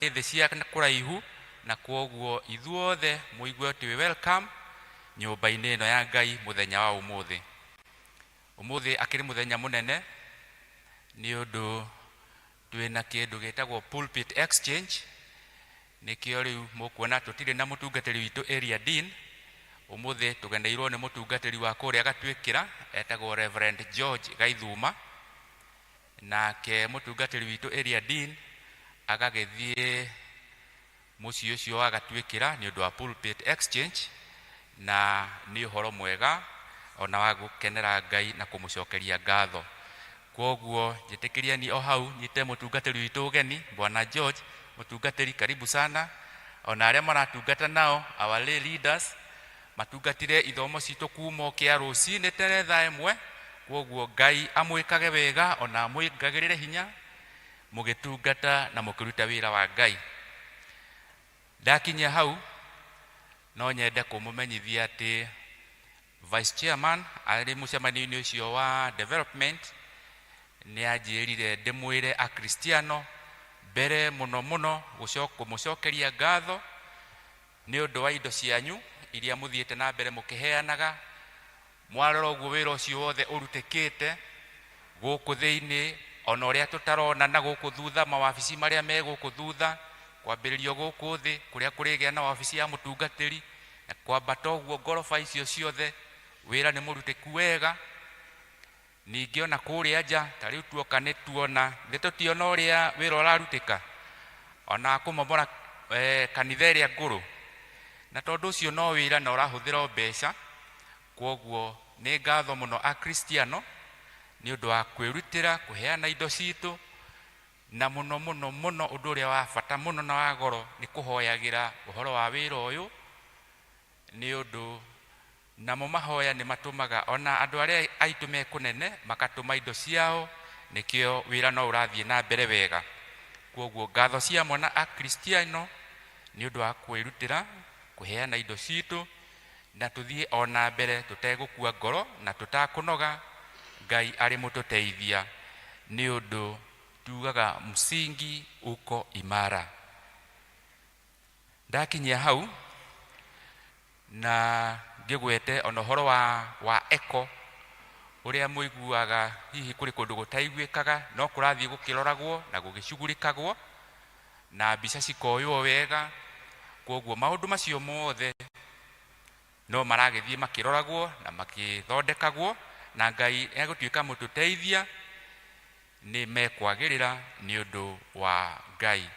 Thĩ cia kũraihu, na kwoguo ithuothe mũigue twĩ welcome nyũmba-inĩ ĩno ya Ngai mũthenya wa ũmũthĩ. Ũmũthĩ akĩrĩ mũthenya mũnene nĩ ũndũ twĩna kĩndũ gĩtagwo pulpit exchange. Nĩkĩo rĩu mũkuona tũtirĩ na mũtungatĩri witũ area dean. Ũmũthĩ tũgeneirwo nĩ mũtungatĩri wa kũrĩa Gatwĩkĩra, etagwo Reverend George Gaithuma. Nake mũtungatĩri witũ area dean agagĩthiĩ mũciĩ ũcio wa Gatwĩkĩra nĩ ũndũ wa pulpit exchange, na nĩ ũhoro mwega ona wa gũkenera Ngai na kũmũcokeria ngatho. Kwoguo njĩtĩkĩrieni o hau nyite mũtungatĩri witũ ũgeni, Bwana George. Mũtungatĩri, karibu sana. Ona arĩa maratungata nao, our lay leaders, matungatire ithomo citũ kuma o kĩa rũcinĩ tene thaa 1. Kwoguo Ngai amwĩkage wega ona amwĩngagĩrĩre hinya mũgĩtungata na mũkĩruta wĩra wa Ngai. Ndakinyia hau, no nyende kũmũmenyithia atĩ vice chairman arĩ mũcemanio-inĩ ũcio wa development nĩ anjĩrire ndĩmwĩre Akristiano mbere mũno mũno kũmũcokeria ngatho nĩ ũndũ wa indo cianyu iria mũthiĩte na mbere mũkĩheanaga. Mwarora ũguo wĩra ũcio wothe ũrutĩkĩte gũkũ thĩinĩ, ona ũrĩa tũtarona na gũkũ thutha, mawabici marĩa me gũkũ thutha, kwambĩrĩrio gũkũ thĩ kũrĩa kũrĩgĩa na wabici ya mũtungatĩri, na kwambata ũguo ngoroba icio ciothe, wĩra nĩ mũrutĩku wega. Ningĩ ona kũrĩa nja, ta rĩu tuoka nĩ tuona, nĩ tũtiona ũrĩa wĩra ũrarutĩka, ona kũmomora kanitha ĩrĩa ngũrũ. Na tondũ ũcio no wĩra na ũrahũthĩra o mbeca. Kwoguo nĩ ngatho mũno Akristiano nĩ ũndũ wa kwĩrutĩra kũheana indo citũ, na mũno mũno mũno ũndũ ũrĩa wa bata mũno na wa goro nĩ kũhoyagĩra ũhoro wa wĩra ũyũ, nĩ ũndũ namo mahoya nĩ matũmaga ona andũ arĩa aitũ me kũnene makatũma indo ciao, nĩkĩo wĩra no ũrathiĩ na mbere wega. Kwoguo ngatho cia mwana Akristiano nĩ ũndũ wa kwĩrutĩra kũheana indo citũ, na tũthiĩ o na mbere tũtegũkua ngoro na tũtakũnoga. Ngai arĩ mũtũteithia, nĩ ũndũ tugaga msingi uko imara. Ndakinyia hau na ngĩgwete ona ũhoro wa echo ũrĩa mũiguaga hihi kũrĩ kũndũ gũtaiguĩkaga, no kũrathiĩ gũkĩroragwo na gũgĩcugurĩkagwo na mbica cikoywo wega. Kwoguo maũndũ macio mothe no maragĩthiĩ makĩroragwo na makĩthondekagwo, na Ngai egũtuĩka mũtũteithia, nĩ mekwagĩrĩra nĩ ũndũ wa Ngai.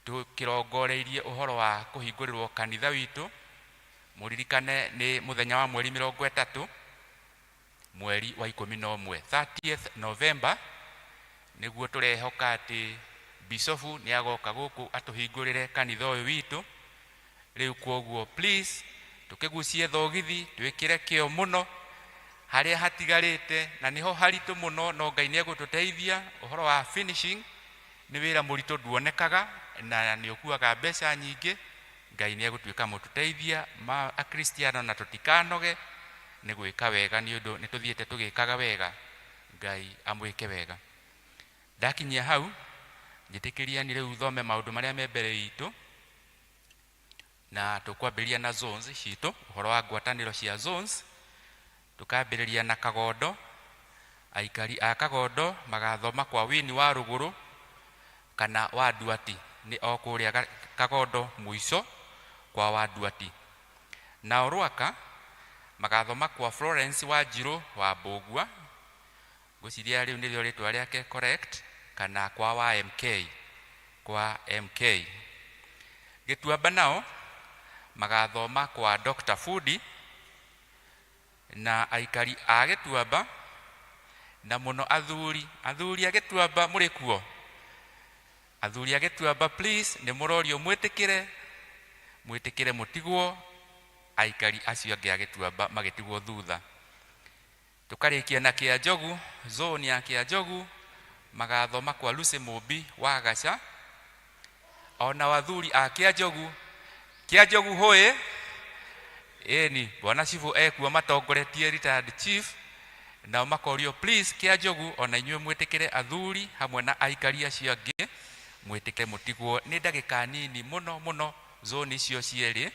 Tũkĩrongoreirie ũhoro wa kũhingũrĩrwo kanitha witũ, mũririkane nĩ mũthenya wa mweri 30 mweri wa 11, 30th November, nĩguo tũrehoka atĩ bishofu nĩ agoka gũkũ atũhingũrĩre kanitha ũyũ witũ. Rĩu kwoguo please tũkĩgucie thogithi, twĩkĩre kĩo mũno harĩa hatigarĩte, na nĩho haritũ mũno, no Ngai nĩ egũtũteithia. Ũhoro wa finishing nĩ wĩra mũritũ, nduonekaga na nĩ ũkuaga mbeca nyingĩ. Ngai nĩ egũtuĩka mũtũteithia ma Akristiano, na tũtikanoge nĩ gwĩka wega, nĩ ũndũ nĩ tũthiĩte tũgĩkaga wega. Ngai amwĩke wega. Ndakinyia hau, njĩtĩkĩriani rĩu thome maũndũ marĩa me mbere itũ, na tũkwambĩrĩria na zones citũ, ũhoro wa ngwatanĩro cia zones. Tũkambĩrĩria na Kagondo. Aikari a Kagondo magathoma kwa Wini wa Rũgũrũ kana wa Nduati, nĩ o kũrĩa Kagondo mũico kwa wa Nduati. Nao Rwaka magathoma kwa Florence Wanjirũ wa Mbũgua, ngwĩciria rĩu nĩrĩo rĩtwa rĩake correct, kana kwa wa MK, kwa MK. Gĩtuamba nao magathoma kwa Dr. Fudi, na aikari a Gĩtuamba na mũno athuri, athuri a Gĩtuamba mũrĩ kuo? Athuri a Gĩtuamba, please, nĩ mũrorio mwĩtĩkĩre, mwĩtĩkĩre mũtigwo aikari acio angĩ a Gĩtuamba magĩtigwo thutha. Tũkarĩkia na Kĩanjogu, zone ya Kĩanjogu magathoma kwa Lucy Mũmbi wa Gaca. Ona athuri a Kĩanjogu, Kĩanjogu hũĩ, ĩni bwana cibũ ekuo matongoretie retired chief, nao makorio please Kĩanjogu ona inyuĩ mwĩtĩkĩre athuri hamwe na aikari acio angĩ. Mwĩtĩke mũtigwo nĩ ndagĩka nini mũno mũno, zone icio cierĩ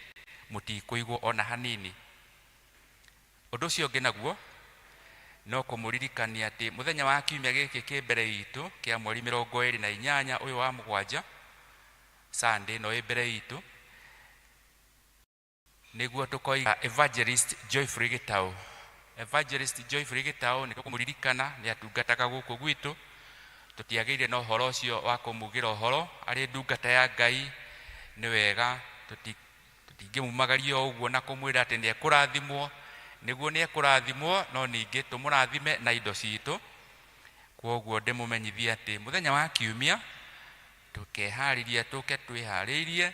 mũtikũigwo ona hanini. Ũndũ ũcio ũngĩ naguo no kũmũririkania atĩ mũthenya wa kiumia gĩkĩ kĩ mbere itũ kĩa mweri 28 ũyũ wa mũgwanja, Sunday ĩno ĩ mbere itũ, nĩguo tũkoiga Evangelist Joyfrey Gĩtaũ. Evangelist Joyfrey Gĩtaũ nĩ tũkũmũririkana, nĩ atungataga gũkũ gwitũ. Tũtiagĩire na ũhoro ũcio wa kũmugĩra ũhoro arĩ ndungata ya Ngai. Nĩ wega tũtingĩmumagaria o ũguo na kũmwĩra atĩ nĩ ekũrathimwo. Nĩguo nĩ ekũrathimwo, no ningĩ tũmũrathime na indo citũ. Kwoguo ndĩmũmenyithie atĩ mũthenya wa kiumia tũkeharĩria, tũke twĩharĩirie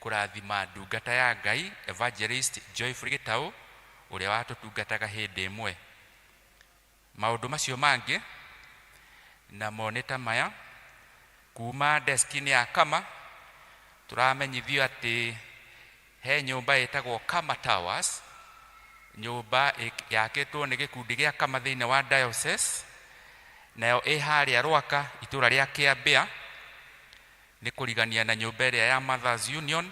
kũrathima ndungata ya Ngai Evangelist Joyfrey Gĩtaũ, ũrĩa watũtungataga hĩndĩ ĩmwe. Maũndũ macio mangĩ namo nĩ ta maya: kuma deski-inĩ ya Kama tũramenyithio atĩ he nyũmba ĩtagwo Kama Towers, nyũmba yakĩtwo nĩ gĩkundi gĩa Kama thĩinĩ wa diocese, nayo ĩ harĩa Rwaka, itũra rĩa Kĩambĩa, nĩ kũrigania na nyũmba ĩrĩa ya Mothers Union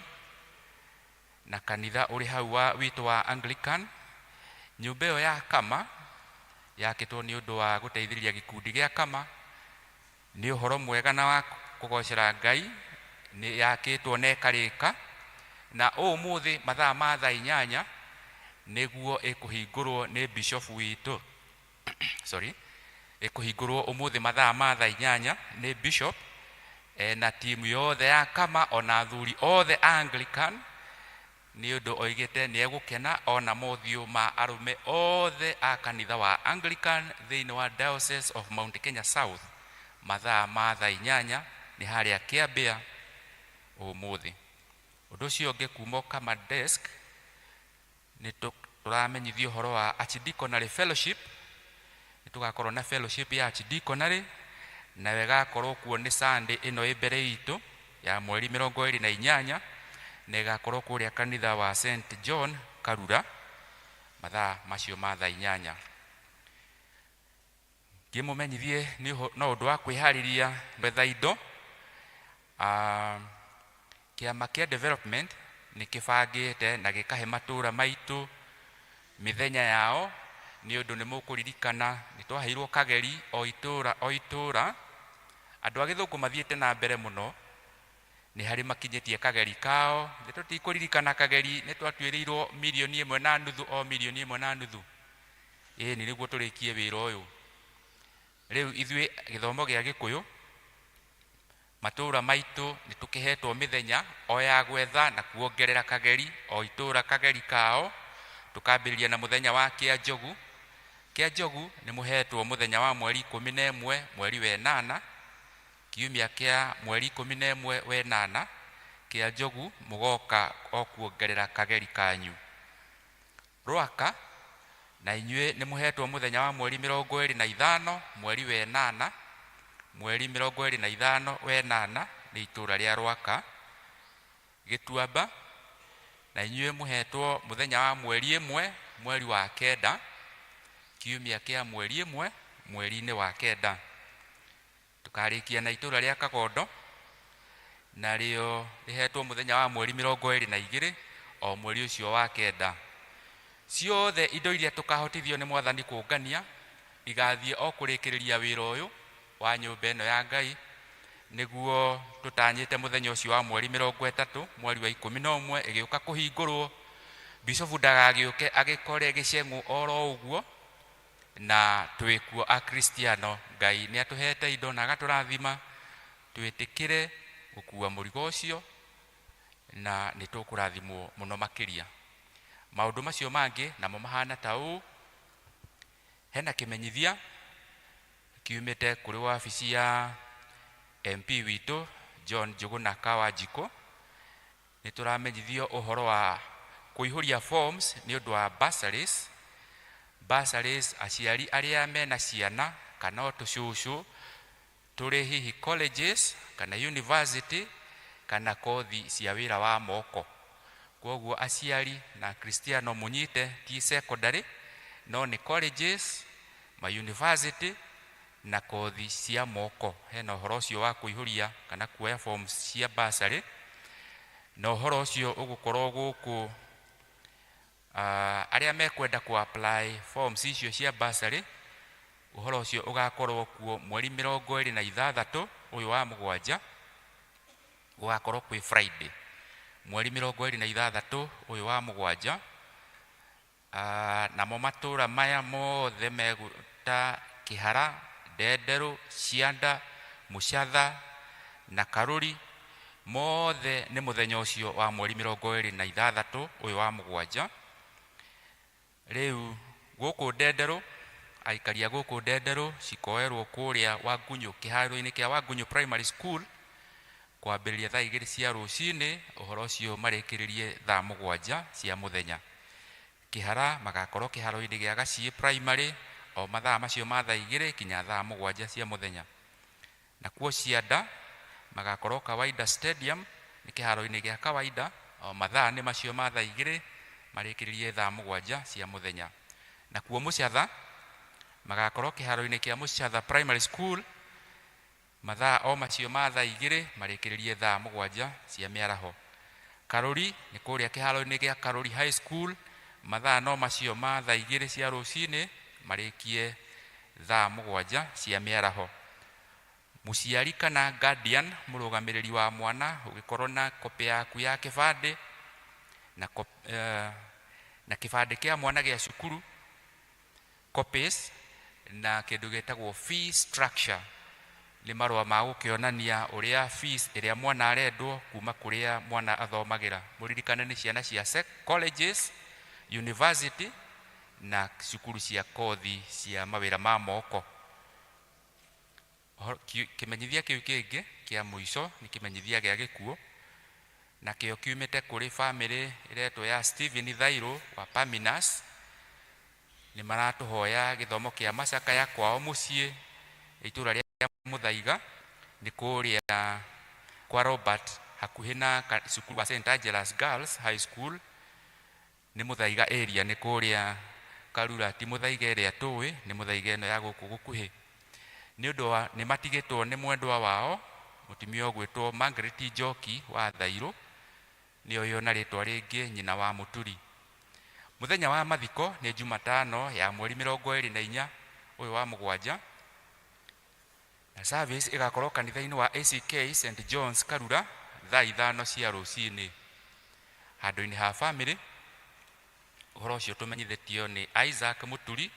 na kanitha ũrĩ hau wa witũ wa Anglican. Nyũmba ĩyo ya Kama yakĩtwo nĩ ũndũ wa gũteithĩrĩria gĩkundi gĩa Kama. Nĩ ũhoro mwega na wa kũgocera Ngai, nĩ yakĩtwo na ĩkarĩka, na ũmũthĩ mathaa ma thaa 8 nĩguo ĩkũhingũrwo nĩ bishop witũ, sorry, ĩkũhingũrwo ũmũthĩ mathaa ma thaa 8 nĩ bishop na timu yothe ya Kama ona athuri othe a Anglican, nĩ ũndũ oigĩte nĩ egũkena ona mothiũ ma arũme othe a kanitha wa Anglican thĩinĩ wa Diocese of Mount Kenya South mathaa ma thaa 8, nĩ harĩa Kĩambĩa ũmũthĩ. Ũndũ ũcio ũngĩ kuma Kama desk nĩ tũramenyithio ũhoro wa Archdeaconry Fellowship. Nĩ tũgakorwo na fellowship ya Archdeaconry, nayo ĩgakorwo kuo nĩ Sunday ĩno ĩ mbere itũ ya mweri 28, na ĩgakorwo kũrĩa kanitha wa St John Karura mathaa macio ma thaa 8. Ngĩmũmenyithie nĩ no ũndũ wa kwĩharĩria gwetha indo. Kĩama kĩa development nĩ kĩbangĩte na gĩkahe matũra maitũ mĩthenya yao, nĩ ũndũ nĩ mũkũririkana nĩ twaheirwo kageri o itũra o itũra. Andũ a gĩthũngũ mathiĩte na mbere mũno, nĩ harĩ makinyĩtie kageri kao. Nĩ tũtikũririkana kageri nĩ twatuĩrĩirwo 1.5 million, o 1.5 million, ĩni nĩguo tũrĩkie wĩra ũyũ. Rĩu ithuĩ gĩthomo gĩa gĩkũyũ matũra maitũ nĩ tũkĩhetwo mĩthenya o ya gwetha na kuongerera kageri, o itũra kageri kao. Tũkambĩrĩria na mũthenya wa Kĩa Njogu. Kĩa Njogu nĩ mũhetwo mũthenya wa mweri 11 mweri wa ĩnana, kiumia kĩa mweri 11 wa ĩnana, Kĩa Njogu mũgoka o kuongerera kageri kanyu. Rwaka na inyuĩ nĩ mũhetwo mũthenya wa mweri 25 mweri wa ĩnana, mweri 25 wa ĩnana, nĩ itũra rĩa Rwaka. Gĩtuamba na inyuĩ mũhetwo mũthenya wa mweri 1 mweri wa kenda, kiumia kĩa mweri 1 mweri-inĩ wa kenda. Tũkarĩkia na itũra rĩa Kagondo, narĩo rĩhetwo mũthenya wa mweri 22 o mweri ũcio wa kenda. Ciothe indo iria tũkahotithio nĩ Mwathani kũngania igathiĩ o kũrĩkĩrĩria wĩra ũyũ wa nyũmba ĩno ya Ngai, nĩguo tũtanyĩte mũthenya ũcio wa mweri 30 mweri wa 11 ĩgĩũka kũhingũrwo, bishofu ndagagĩũke agĩkore gĩceng'ũ oro ũguo. Na twĩkuo Akristiano, Ngai nĩ atũhete indo na agatũrathima, twĩtĩkĩre gũkua mũrigo ũcio na nĩ tũkũrathimwo mũno makĩria. Maũndũ macio mangĩ namo mahana ta ũũ: hena kĩmenyithia kiumĩte kũrĩ wabici ya MP witũ John Njuguna Kawanjikũ. Nĩ tũramenyithio ũhoro wa kũihũria forms nĩ ũndũ wa bursaries. Bursaries, aciari arĩa mena ciana kana o tũcũcũ tũrĩ hihi colleges kana university kana kothi cia wĩra wa moko. Kwoguo aciari na Kristiano mũnyite, ti secondary no nĩ colleges, ma university. Na kothi cia moko. Hena ũhoro ũcio wa kũihũria kana kuoya forms cia bursary, na ũhoro ũcio ũgũkorwo gũkũ arĩa mekwenda ku apply forms icio cia bursary. Ũhoro ũcio ũgakorwo kuo mweri 26 ũyũ wa mũgwanja, gũgakorwo kwĩ Friday, mweri 26 ũyũ wa mũgwanja. Namo matũra maya mothe megũta Kĩhara, Ndenderũ, Cianda, Mũcatha na Karũri, mothe nĩ mũthenya ũcio wa mweri 26 ũyũ wa mũgwanja. Rĩu gũkũ Ndenderũ, aikari a gũkũ Ndenderũ cikoerwo kũrĩa Wangunyũ, kĩharo-inĩ kĩa Wangunyũ Primary School, kwambĩrĩria thaa 2 cia rũcinĩ, ũhoro ũcio marĩkĩrĩrie thaa 7 cia mũthenya. Kĩhara magakorwo kĩharo-inĩ gĩa Gaciĩ Primary o mathaa macio ma thaa 2 kinya thaa 7 cia mũthenya. Nakuo Cianda magakorwo Kawaida Stadium, nĩ kĩharo-inĩ gĩa Kawaida, o mathaa nĩ macio ma thaa 2 marĩkĩrĩrie thaa 7 cia mũthenya. Nakuo Mũcatha magakorwo kĩharo-inĩ kĩa Mũcatha Primary School, mathaa o macio ma thaa 2 marĩkĩrĩrie thaa 7 cia mĩaraho. Karũri nĩ kũrĩa kĩharo-inĩ gĩa Karũri High School, mathaa no macio ma thaa 2 cia rũcinĩ marĩkie thaa 7 cia mĩaraho. Mũciari kana guardian, mũrũgamĩrĩri wa mwana, ũgĩkorwo na kopĩ yaku ya kĩbandĩ na kĩbandĩ kĩa mwana gĩa cukuru copies, na kĩndũ gĩtagwo fee structure, nĩ marũa ma gũkĩonania ũrĩa fees ĩrĩa mwana arendwo kuma kũrĩa mwana athomagĩra. Mũririkane nĩ ciana cia colleges, university na cukuru cia kothi cia mawĩra ma moko. Kĩmenyithia kĩu kĩngĩ kĩa mũico nĩ kĩmenyithia gĩa gĩkuũ, nakĩo kiumĩte kũrĩ bamĩrĩ ĩretwo ya Stephen Thairũ wa Paminas. Nĩ maratũhoya gĩthomo kĩa macakaya kwao mũciĩ itũra rĩa Mũthaiga, nĩ kũrĩa kwa Robert, hakuhĩ na cukuru wa St Angela's Girls High School, nĩ Mũthaiga area, nĩ kũrĩa Karura, ti Mũthaiga ĩrĩa tũĩ, nĩ Mũthaiga ĩno ya gũkũ gũkuhĩ. Nĩ ũndũ wa nĩ matigĩtwo nĩ mwendwa wao mũtumia ũgwĩtwo Margaret Njoki wa Thairũ, nĩoywo na rĩtwa rĩngĩ nyina wa Mũturi. Mũthenya wa mathiko nĩ Jumatano ya mweri 24 ũyũ wa mũgwanja, na service ĩgakorwo kanitha-inĩ wa ACK St John's Karura thaa 5 cia rũcinĩ. Handũ-inĩ ha famĩlĩ, ũhoro ũcio tũmenyithĩtio nĩ Isaac Mũturi,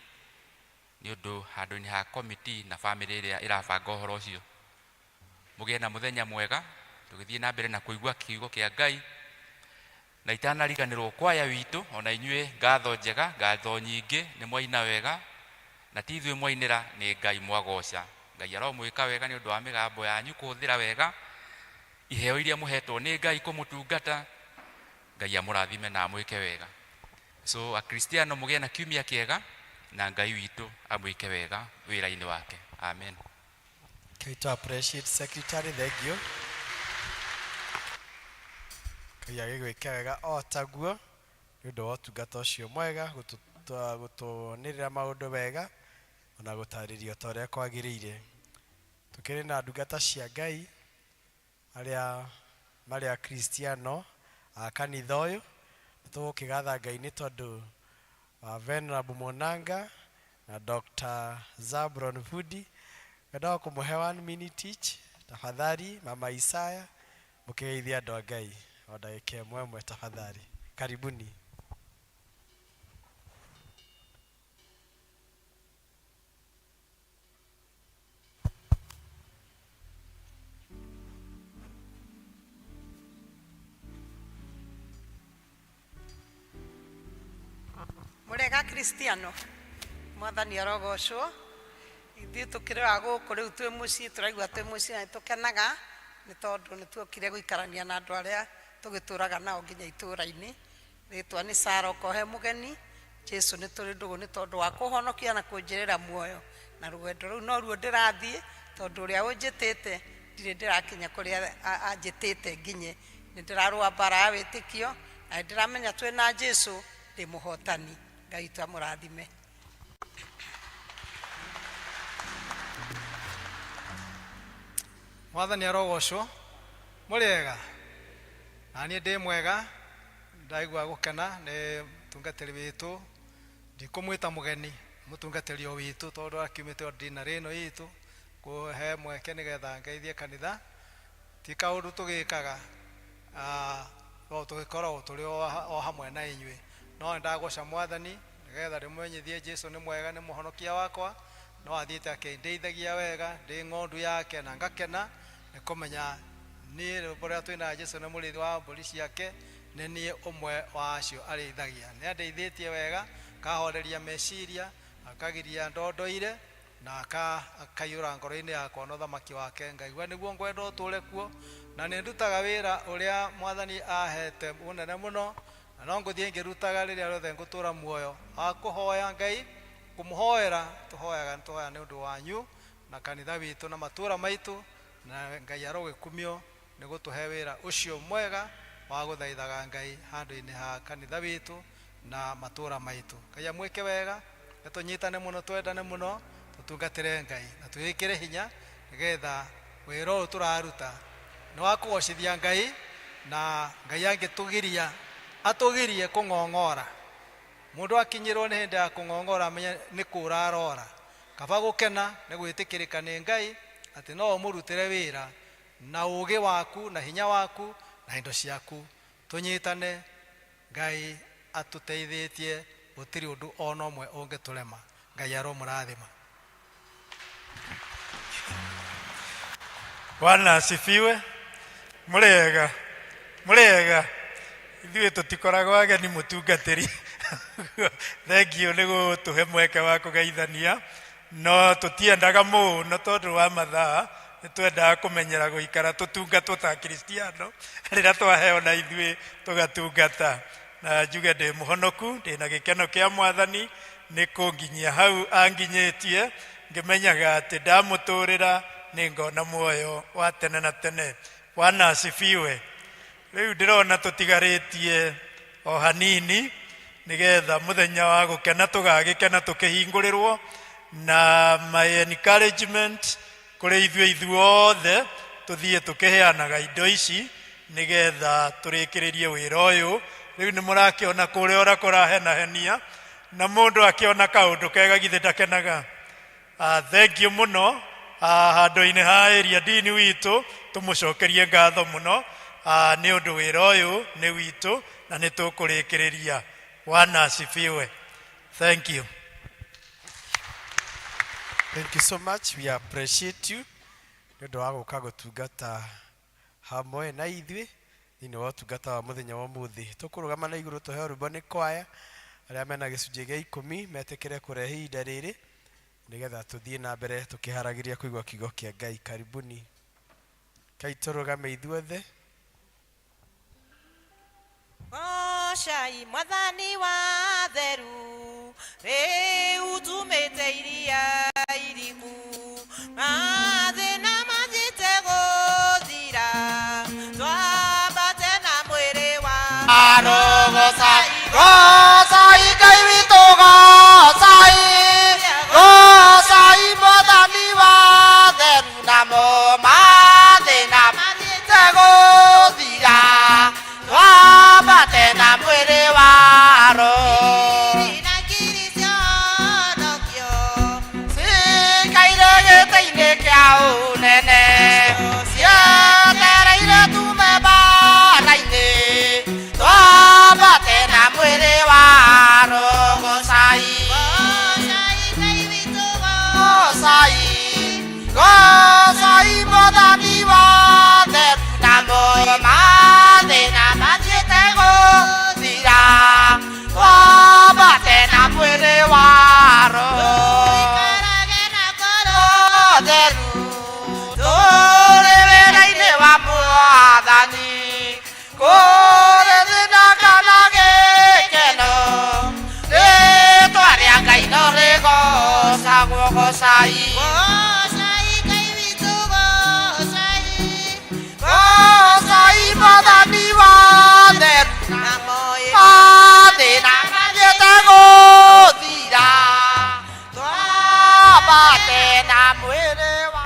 nĩ ũndũ handũ-inĩ ha committee na famĩlĩ ĩrĩa ĩrabanga ũhoro ũcio. Mũgĩe na mũthenya mwega, tũgĩthiĩ na mbere na kũigua kiugo kĩa Ngai. Na itanariganĩrwo kwaya witũ, ona inyuĩ ngatho njega, ngatho nyingĩ, nĩ mwaina wega, na ti ithuĩ mwainĩra, nĩ Ngai mwagoca. Ngai aromwĩka wega nĩ ũndũ wa mĩgambo yanyu kũhũthĩra wega iheo iria mũhetwo nĩ Ngai kũmũtungata. Ngai amũrathime na amwĩke wega. So akristiano, mũgĩe na kiumia kĩega, na Ngai witũ amwĩke wega wĩra-inĩ wake. Amen. Okay, to appreciate secretary, thank you. Ngai agĩgwĩke wega o taguo nĩ ũndũ wa ũtungata ũcio mwega, gũtũanĩrĩra maũndũ wega ona gũtarĩria ta ũrĩa kwagĩrĩire. Tũkĩrĩ na ndungata cia Ngai arĩa marĩ akristiano a kanitha ũyũ. Nĩ tũgũkĩgatha Ngai nĩ tondũ wa Venerable Monanga na Dr. Zabron Fudi. Ngwendaga kũmũhe one minute each, tafadhali. Mama Isaya, mũkĩgeithie andũ a Ngai o ndagĩka ĩmwe ĩmwe, tafadhali. Karibuni. Mũrega Kristiano, Mwathani arogocwo. Ithuĩ tũkĩrĩ a gũkũ rĩu twĩ mũciĩ, tũraigua twĩ mũciĩ na nĩtũkenaga nĩ tondũ nĩtuokire gũikarania na andũ arĩa tũgĩtũraga nao nginya itũra-inĩ. Rĩtwa nĩ Sara Okohe Mũgeni. Jesu nĩ tũrĩ ndũgũ nĩ tondũ wa kũhonokia na kũnjĩrĩra muoyo, na rũgendo rũu noruo ndĩrathiĩ, tondũ ũrĩa ũnjĩtĩte ndirĩ ndĩrakinya kũrĩa anjĩtĩte nginye. Nĩ ndĩrarũa mbara ya wĩtĩkio na nĩ ndĩramenya twĩna Jesu ndĩ mũhotani. Ngai witũ amũrathime. Mwathani arogocwo. Mũrĩ ega? Na niĩ ndĩ mwega, ndaigua gũkena nĩ mũtungatĩri witũ. Ndikũmwĩta mũgeni, mũtungatĩri o witũ tondũ akiumĩte ordinary ĩno itũ kũhe mweke nĩgetha ngeithie kanitha. Ti kaũndũ tũgĩkaga, no tũgĩkoragwo tũrĩ o hamwe na inyuĩ. No nĩndagoca Mwathani nĩgetha ndĩmũmenyithie Jesu nĩ mwega, nĩ mũhonokia wakwa. No athiĩte akĩndeithagia wega ndĩ ng'ondu yake na ngakena nĩ kũmenya niĩ rwĩmbo rũrĩa twĩna Jesu nĩ mũrĩithi wa mbũri ciake, nĩ niĩ ũmwe wa acio arĩithagia. Nĩ andeithĩtie wega, akahoreria meciria, akagiria ndondoire na akaiyũra ngoro-inĩ yakwa na ũthamaki wake. Ngaigua nĩguo ngwenda ũtũre kuo, na nĩ ndutaga wĩra ũrĩa Mwathani ahete mũnene mũno, na no ngũthiĩ ngĩrutaga rĩrĩa rĩothe ngũtũra muoyo wa kũhoya Ngai, kũmũhoera. Tũhoyaga, nĩ tũhoyaga nĩ ũndũ wanyu na kanitha witũ na matũra maitũ, na Ngai arogĩkumio nĩ gũtũhe wĩra ũcio mwega wa gũthaithaga Ngai handũ-inĩ ha kanitha witũ na matũra maitũ. Ngai amwĩke wega, na tũnyitane mũno, twendane mũno, tũtungatĩre Ngai na twĩkĩre hinya nĩgetha wĩra ũyũ tũraruta nĩ wa kũgocithia Ngai, na Ngai angĩtũgiria atũgirie kũng'ong'ora. Mũndũ akinyĩrwo nĩ hĩndĩ ya kũng'ong'ora amenye nĩ kũra arora. Kaba gũkena nĩ gwĩtĩkĩrĩka nĩ Ngai atĩ no ũmũrutĩre wĩra na ũũgĩ waku na hinya waku na indo ciaku. Tũnyitane, Ngai atũteithĩtie, gũtirĩ ũndũ ona ũmwe ũngĩtũrema. Ngai aromũrathima. Bwana asifiwe. Mũrĩega? Mũrĩega? Ithuĩ tũtikoragwo ageni, mũtungatĩri. Thank you nĩ gũtũhe mweke wa kũgeithania, no tũtiendaga mũno tondũ wa mathaa. Nĩ twendaga kũmenyera gũikara tũtungatwo ta Kristiano rĩrĩa twaheo na ithuĩ tũgatungata. Na njuge ndĩ mũhonoku, ndĩ na gĩkeno kĩa Mwathani nĩ kũnginyia hau anginyĩtie, ngĩmenyaga atĩ ndamũtũrĩra nĩ ngona muoyo wa tene na tene. Bwana asifiwe. Rĩu ndĩrona tũtigarĩtie o hanini nĩgetha mũthenya wa gũkena tũgagĩkena tũkĩhingũrĩrwo. Na my encouragement kũrĩ ithuĩ ithuothe, tũthiĩ tũkĩheanaga indo ici nĩgetha tũrĩkĩrĩrie wĩra ũyũ. Rĩu nĩ mũrakĩona kũrĩa ũrĩa kũrahenahenia, na mũndũ akĩona kaũndũ kega githĩ ndakenaga? Thank you mũno. Handũ-inĩ ha area dini witũ, tũmũcokerie ngatho mũno nĩ ũndũ wĩra ũyũ nĩ witũ na nĩ tũkũrĩkĩrĩria. Bwana asifiwe. Thank you. Thank you so much. We appreciate you. Nĩ ũndũ wa gũka gũtungata hamwe na ithuĩ thĩinĩ wa ũtungata wa mũthenya wa ũmũthĩ. Tũkũrũgama na igũrũ tũheo rwĩmbo nĩ kwaya. Arĩa mena gĩcunjĩ gĩa ikũmi metĩkĩre kũrehe ihinda rĩrĩ nĩgetha tũthiĩ na mbere tũkĩharagĩria kũigua kiugo kĩa Ngai. Karibuni. Kai tũrũgame ithuothe. Gocai Mwathani wa theru, rĩu tumĩte iria iriku, mathĩna mathiĩte gũthira, twambate na mwĩrĩ wa Arogocai, gocai Ngai witũ, gocai, gocai Mwathani wa theru, namo mathĩna mathiĩte gũthira, twambate na mwĩrĩ wa roho. Ngiri na ngiri cionokio Cikaire gĩtĩ-inĩ kĩa ũnene, cietereire tume mbara-inĩ, twambate na mwĩrĩ wa roho. Gocai, Gocai Ngai witũ, gocai, gocai Mwathani wa theru, namo mathĩna mathiĩte gũthira, twambate na mwĩrĩ wa roho. Tũikarage na ngoro Theru tũrĩ wĩra-inĩ wa Mwathani, kũrĩ thĩna kana gĩkeno, rĩtwa rĩa Ngai no rĩgocagwo. Gocai, Gocai Ngai witũ, gocai, gocai Mwathani wa theru, namo mathĩna mathiĩte gũthira, twambate na mwĩrĩ wa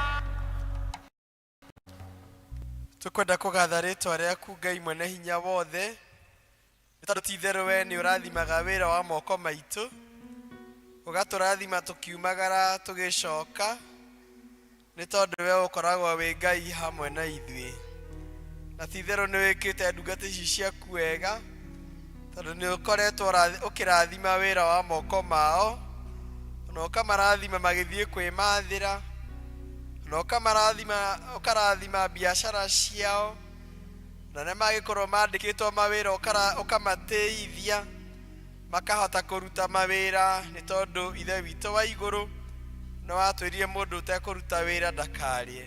rĩtwa rĩaku Ngai mwene hinya wothe, nĩ tondũ ti itherũ we nĩ ũrathimaga wĩra wa moko maitũ, ũgatũrathima tũkiumagara tũgĩcoka, nĩ tondũ we ũkoragwo wĩ Ngai hamwe na ithuĩ. Na ti itherũ nĩ wĩkĩte ndungata ici ciaku wega, tondũ nĩ ũkoretwo ũkĩrathima wĩra wa moko mao, na ũkamarathima magĩthiĩ kwĩmathĩra, na ũkamarathima ũkarathima biacara ciao, na arĩa mangĩkorwo mandĩkĩtwo mawĩra ũkamatĩithia, makahota kũruta mawĩra, nĩ tondũ Ithe witũ wa igũrũ nĩ watwĩrire mũndũ ũtekũruta wĩra ndakarĩe.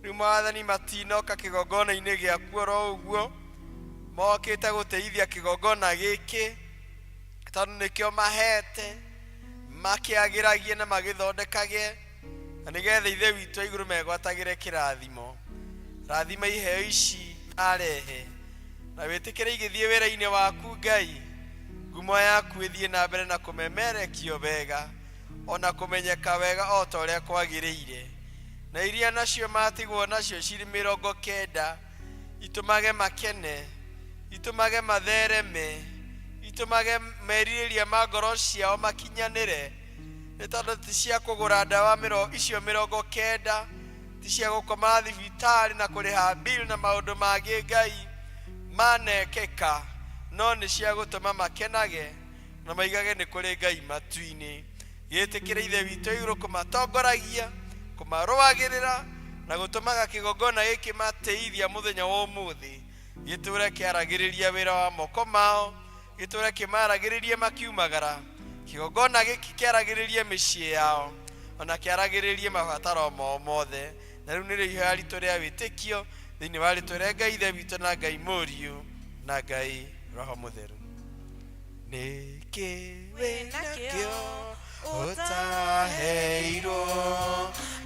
Rĩu Mwathani matinoka kĩgongona-inĩ gĩaku oro ũguo, mokĩte gũtĩithia kĩgongona gĩkĩ, tondũ nĩkĩo mahete, makĩagĩragie na magĩthondekage, na nĩgetha Ithe witũ wa igũrũ megwatagĩre kĩrathimo. Rathima iheo ici arehe, na wĩtĩkĩre igĩthiĩ wĩra-inĩ waku Ngai, ngumo yaku ĩthiĩ na mbere na kũmemerekio wega, ona kũmenyeka wega o ta ũrĩa kwagĩrĩire. Na iria nacio matigwo nacio cirĩ 90, itũmage makene, itũmage mathereme, itũmage merirĩria ma ngoro ciao makinyanĩre, nĩ tondũ ti cia kũgũra ndawa icio 90, ti cia gũkoma thibitarĩ na kũrĩha bill na maũndũ mangĩ Ngai manekĩka, no nĩ cia gũtũma makenage na maigage nĩ kũrĩ Ngai matu-inĩ. Gĩtĩkĩre Ithe witũ igũrũ kũmatongoragia, kũmarũagĩrĩra, na gũtũmaga kĩgongona gĩkĩ matĩithia mũthenya wa ũmũthĩ gĩtũre kĩaragĩrĩria wĩra wa moko mao, gĩtũre kĩmaragĩrĩria makiumagara, kĩgongona gĩkĩ kĩaragĩrĩrie mĩciĩ yao, ona kĩaragĩrĩrie mabataro mao mothe. Na rĩu nĩrĩo ihoya ritũ rĩa wĩtĩkio thĩinĩ wa rĩtwa rĩa Ngai Ithe witũ na Ngai Mũriũ na Ngai Roho Mũtheru. Nĩkĩ wĩnakĩo ũtaheirwo?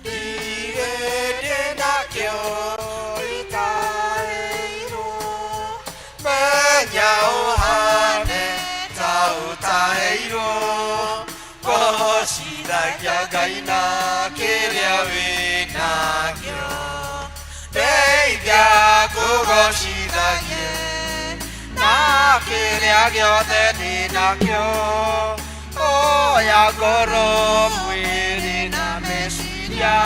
Ndirĩ ndĩnakĩo itaheirwo. Menya ũhane ta ũtaheirwo, gocithagia Ngai na kĩrĩa wĩnakĩo. Ndeithia kũgocithagie na kĩrĩa gĩothe ndĩnakĩo, oya ngoro, mwĩrĩ na meciria,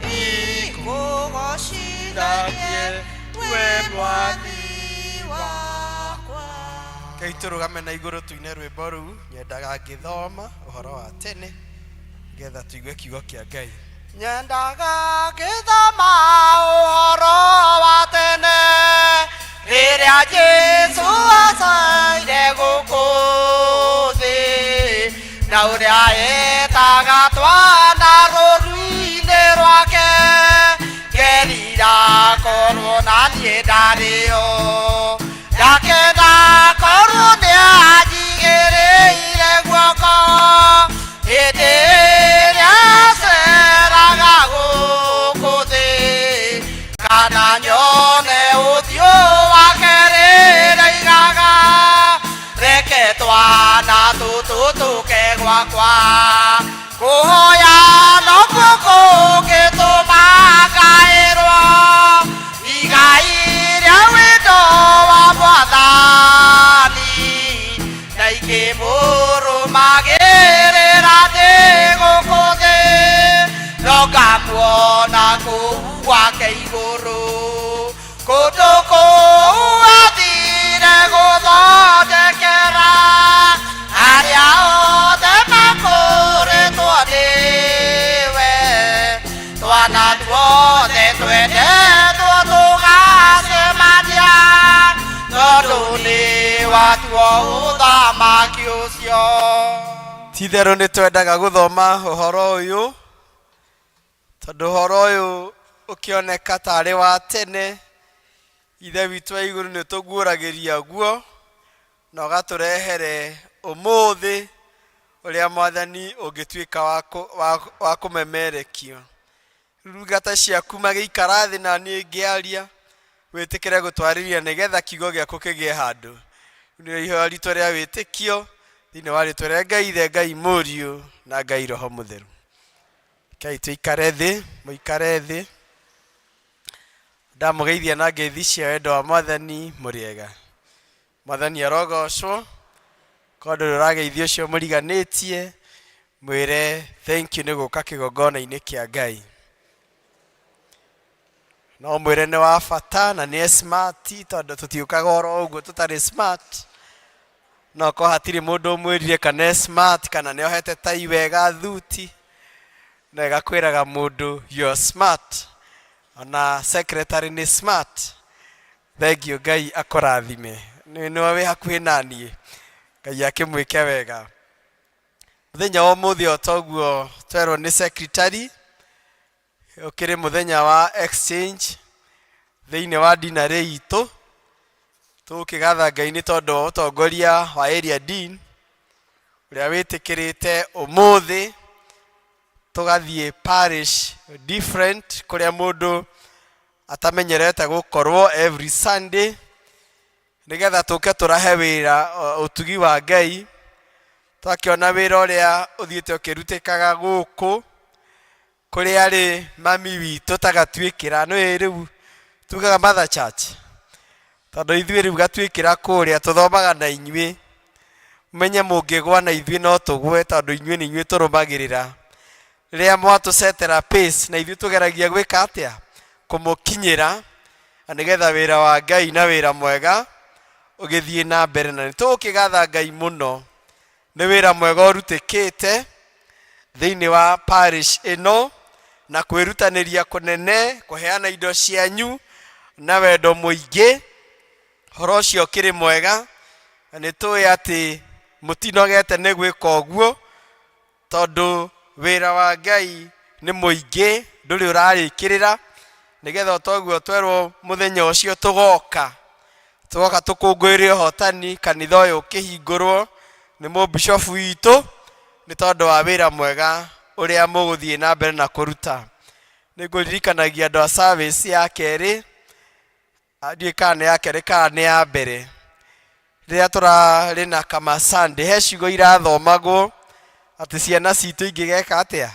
ikũgocithagie we Mwathi wakwa. Ngai tũrũgame na igũrũ tuine rwĩmbo rũu. Nyendaga ngĩthoma ũhoro wa tene nĩgetha tũigue kiugo kĩa Ngai. Nyendaga ngĩthoma ũhoro wa tene, rĩrĩa Jesũ acaire gũkũ thĩ, na ũrĩa etaga twana rũru-inĩ rwake, ngerira korwo na niĩ ndarĩo, ndakena korwo nĩ anjigĩrĩire guoko hĩndĩ ĩrĩa aceraga gũkũ thĩ, kana nyone ũthiũ wake rĩrĩa aigaga, reke twana tũtũ tũke gwakwa, kũhoya nokuo kũngĩtũma ngaĩrwo igai rĩa wendo wa Mwathani, na ingĩmũrũmagĩrĩra ndĩ gũkũ thĩ, no ngamuona kũu gwake igũrũ, kũndũ kũu athire gũthondekera arĩa othe makũrĩtwo nĩwe, twana tuothe twendetwo tũgacemania, tondũ nĩ watuo ũthamaki ũcio. Ti itherũ nĩ twendaga gũthoma ũhoro ũyũ, tondũ ũhoro ũyũ ũkĩoneka tarĩ wa tene, Ithe witũ wa igũrũ nĩ ũtũguũragĩria guo, na ũgatũrehere ũmũthĩ ũrĩa Mwathani ũngĩtuĩka wa kũmemerekio. Ndungata ciaku magĩikara thĩ na niĩ ngĩaria, wĩtĩkĩre gũtwarĩria nĩgetha kiugo gĩaku kĩgĩe handũ. Nĩ ihoya ritũ rĩa wĩtĩkio thĩinĩ wa rĩtwa rĩa Ngai Ithe, Ngai Mũriũ na Ngai Roho Mũtheru. Rekei tũikare thĩ, mũikare thĩ. Ndamũgeithia na ngeithi cia wendo wa Mwathani. Mũrĩega? Mwathani arogocwo. Korwo ndũrĩ ũrageithio ũcio mũriganĩtie, mwĩre thank you nĩ gũka kĩgongona-inĩ kĩa Ngai. No mwĩre nĩ wa bata na nĩ smart, tondũ tũtiũkaga oro ũguo tũtarĩ smart. No korwo hatirĩ mũndũ ũmwĩrire kana e smart, kana nĩ ohete tai wega thuti, no ĩgakwĩraga mũndũ, "You're smart." Ona secretary nĩ smart. Thank you, Ngai akũrathime. Nĩ nĩwe wĩ hakuhĩ naniĩ, Ngai akĩmwĩke wega. Mũthenya wa ũmũthĩ, o toguo twerwo nĩ secretary, ũkĩrĩ mũthenya wa exchange thĩinĩ wa dinarĩ itũ. Tũgũkĩgatha Ngai nĩ tondũ wa ũtongoria wa area dean, ũrĩa wĩtĩkĩrĩte ũmũthĩ tũgathiĩ parish different, kũrĩa mũndũ atamenyerete gũkorwo every Sunday, nĩgetha tũke tũrahe wĩra ũtugi wa Ngai. Twakĩona wĩra ũrĩa ũthiĩte ũkĩrutĩkaga gũkũ kũrĩa arĩ mami witũ tagatuĩkĩra nĩ rĩu tugaga mother church, tondũ ithuĩ rĩu gatuĩkĩra kũrĩa tũthomaga na inyuĩ. Menye mũngĩgwa na ithuĩ no tũgwe, tondũ inyuĩ nĩ inyuĩ tũrũmagĩrĩra. Rĩrĩa mwatũcetera pace, na ithuĩ tũgeragia gwĩka atĩa kũmũkinyĩra, na nĩgetha wĩra wa Ngai na wĩra mwega ũgĩthiĩ na mbere. Na nĩ tũgũkĩgatha Ngai mũno nĩ wĩra mwega ũrutĩkĩte thĩinĩ wa parish ĩno, na kwĩrutanĩria kũnene kũheana indo cianyu na wendo mũingĩ. Ũhoro ũcio ũkĩrĩ mwega, na nĩ tũĩ atĩ mũtinogete nĩ gwĩka ũguo, tondũ wĩra wa Ngai nĩ mũingĩ, ndũrĩ ũrarĩkĩrĩra. Nĩgetha toguo twerwo, mũthenya ũcio tũgoka tũgoka tũkũngũĩre ũhotani, kanitha ũyũ ũkĩhingũrwo nĩ mũbishofu witũ, nĩ tondũ wa wĩra mwega ũrĩa mũgũthiĩ na mbere na kũruta. Nĩ ngũririkanagia andũ a service ya kerĩ, ndiũĩ kana nĩ ya kerĩ kana nĩ ya mbere, rĩrĩa tũrarĩ na kama Sunday, he ciugo irathomagwo atĩ ciana citũ ingĩgeka atĩa,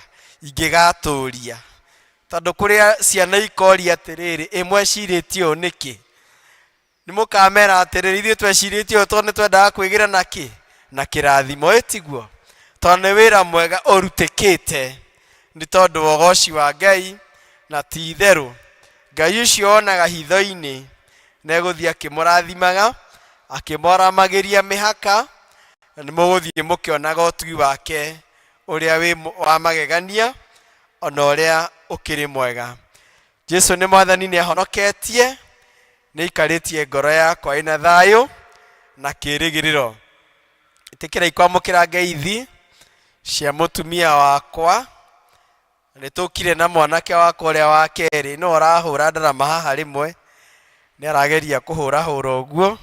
ingĩgatũria, tondũ kũrĩa ciana ikoria atĩrĩrĩ, ĩmwe cirĩtie ũũ nĩkĩ? Nĩ mũkamera atĩrĩrĩ, ithuĩ twecirĩtie ũũ tondũ nĩ twendaga kwĩgĩra na kĩ na kĩrathimo. Ĩtiguo, tondũ nĩ wĩra mwega ũrutĩkĩte nĩ tondũ wa ũgoci wa Ngai, na ti itherũ Ngai ũcio wonaga hitho-inĩ nĩ egũthiĩ akĩmũrathimaga, akĩmwaramagĩria mĩhaka, na nĩ mũgũthiĩ mũkĩonaga ũtugi wake ũrĩa wĩ wa magegania, ona ũrĩa ũkĩrĩ mwega. Jesu nĩ Mwathani, nĩ ahonoketie, nĩ aikarĩtie ngoro yakwa ĩna thayũ na kĩĩrĩgĩrĩro. Ĩtĩkĩrai kwamũkĩra ngeithi cia mũtumia wakwa. Nĩ tũkire na mwanake wakwa ũrĩa wa kerĩ, no ũrahũra ndarama haha, rĩmwe nĩ arageria kũhũrahũra ũguo,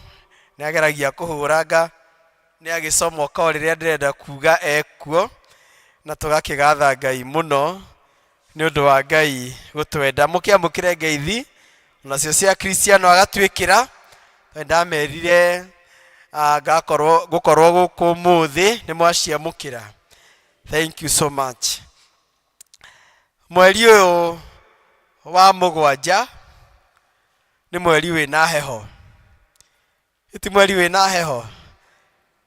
nĩ ageragia kũhũranga, nĩ agĩcomoka o rĩrĩa ndĩrenda kuga ekuo. Na tũgakĩgatha Ngai mũno nĩ ũndũ wa Ngai gũtwenda. Mũkĩamũkĩre ngeithi nacio cia Kristiano agatuĩkĩra. Ndamerire ngakorwo gũkorwo gũkũ ũmũthĩ, nĩ mwaciamũkĩra. Thank you so much. Mweri ũyũ wa mũgwanja nĩ mweri wĩna heho. Ĩti mweri wĩna heho,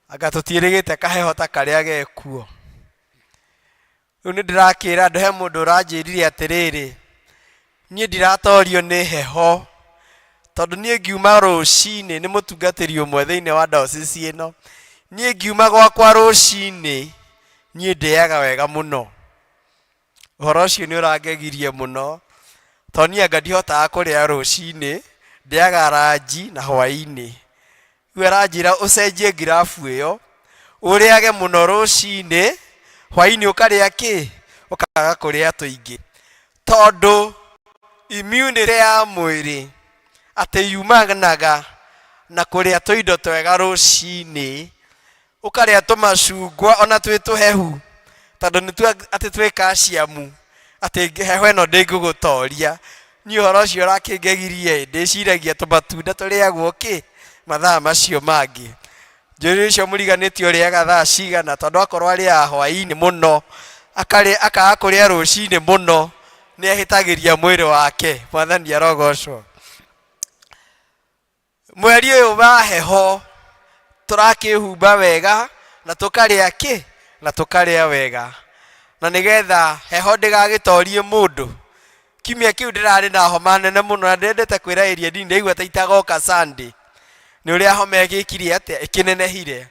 anga tũtiĩrĩgĩte kaheho ta karĩa gekuo rĩu. Nĩ ndĩrakĩra andũ, he mũndũ ũranjĩrire atĩrĩrĩ, niĩ ndiratorio nĩ heho, tondũ niĩ ngiuma rũcinĩ, nĩ mũtungatĩri ũmwe thĩinĩ wa diocese ĩno, niĩ ngiuma gwakwa rũcinĩ, niĩ ndĩaga wega mũno. Ũhoro ũcio nĩ ũrangegirie mũno, tondũ niĩ anga ndihotaga kũrĩa rũcinĩ, ndĩaga ranji na hwaĩ-inĩ. Rĩu aranjĩra ũcenjie ngirabu ĩyo, ũrĩage mũno rũcinĩ, hwaĩ-inĩ ũkarĩa kĩ, ũkaga kũrĩa tũingĩ, tondũ immunity ya mwĩrĩ atĩ yumanaga na kũrĩa tũindo twega rũcinĩ, ũkarĩa tũmacungwa ona twĩ tũhehu, tondũ nĩtuo atĩ twĩ calcium, atĩ heho ĩno ndĩngĩgũtoria. Niĩ ũhoro ũcio ũrakĩngegirie, ndĩciragia tũmatunda tũrĩagwo kĩ mathaa macio mangĩ. Njũĩ ũcio mũriganĩtie ũrĩaga thaa cigana, tondũ akorwo arĩaga hwaĩ-inĩ mũno, akarĩa akaga kũrĩa rũcinĩ mũno, nĩ ehĩtagĩria mwĩrĩ wake. Mwathani arogocwo. Mweri ũyũ wa heho tũrakĩhumba wega na tũkarĩa kĩ na tũkarĩa wega, na nĩgetha heho ndĩgagĩtorie mũndũ. Kiumia kĩu ndĩrarĩ na homa nene mũno na ndendete kwĩra area D ndaigua ta itagoka Sunday nĩ ũrĩa homa ĩgĩkire atĩa ĩkĩnenehire.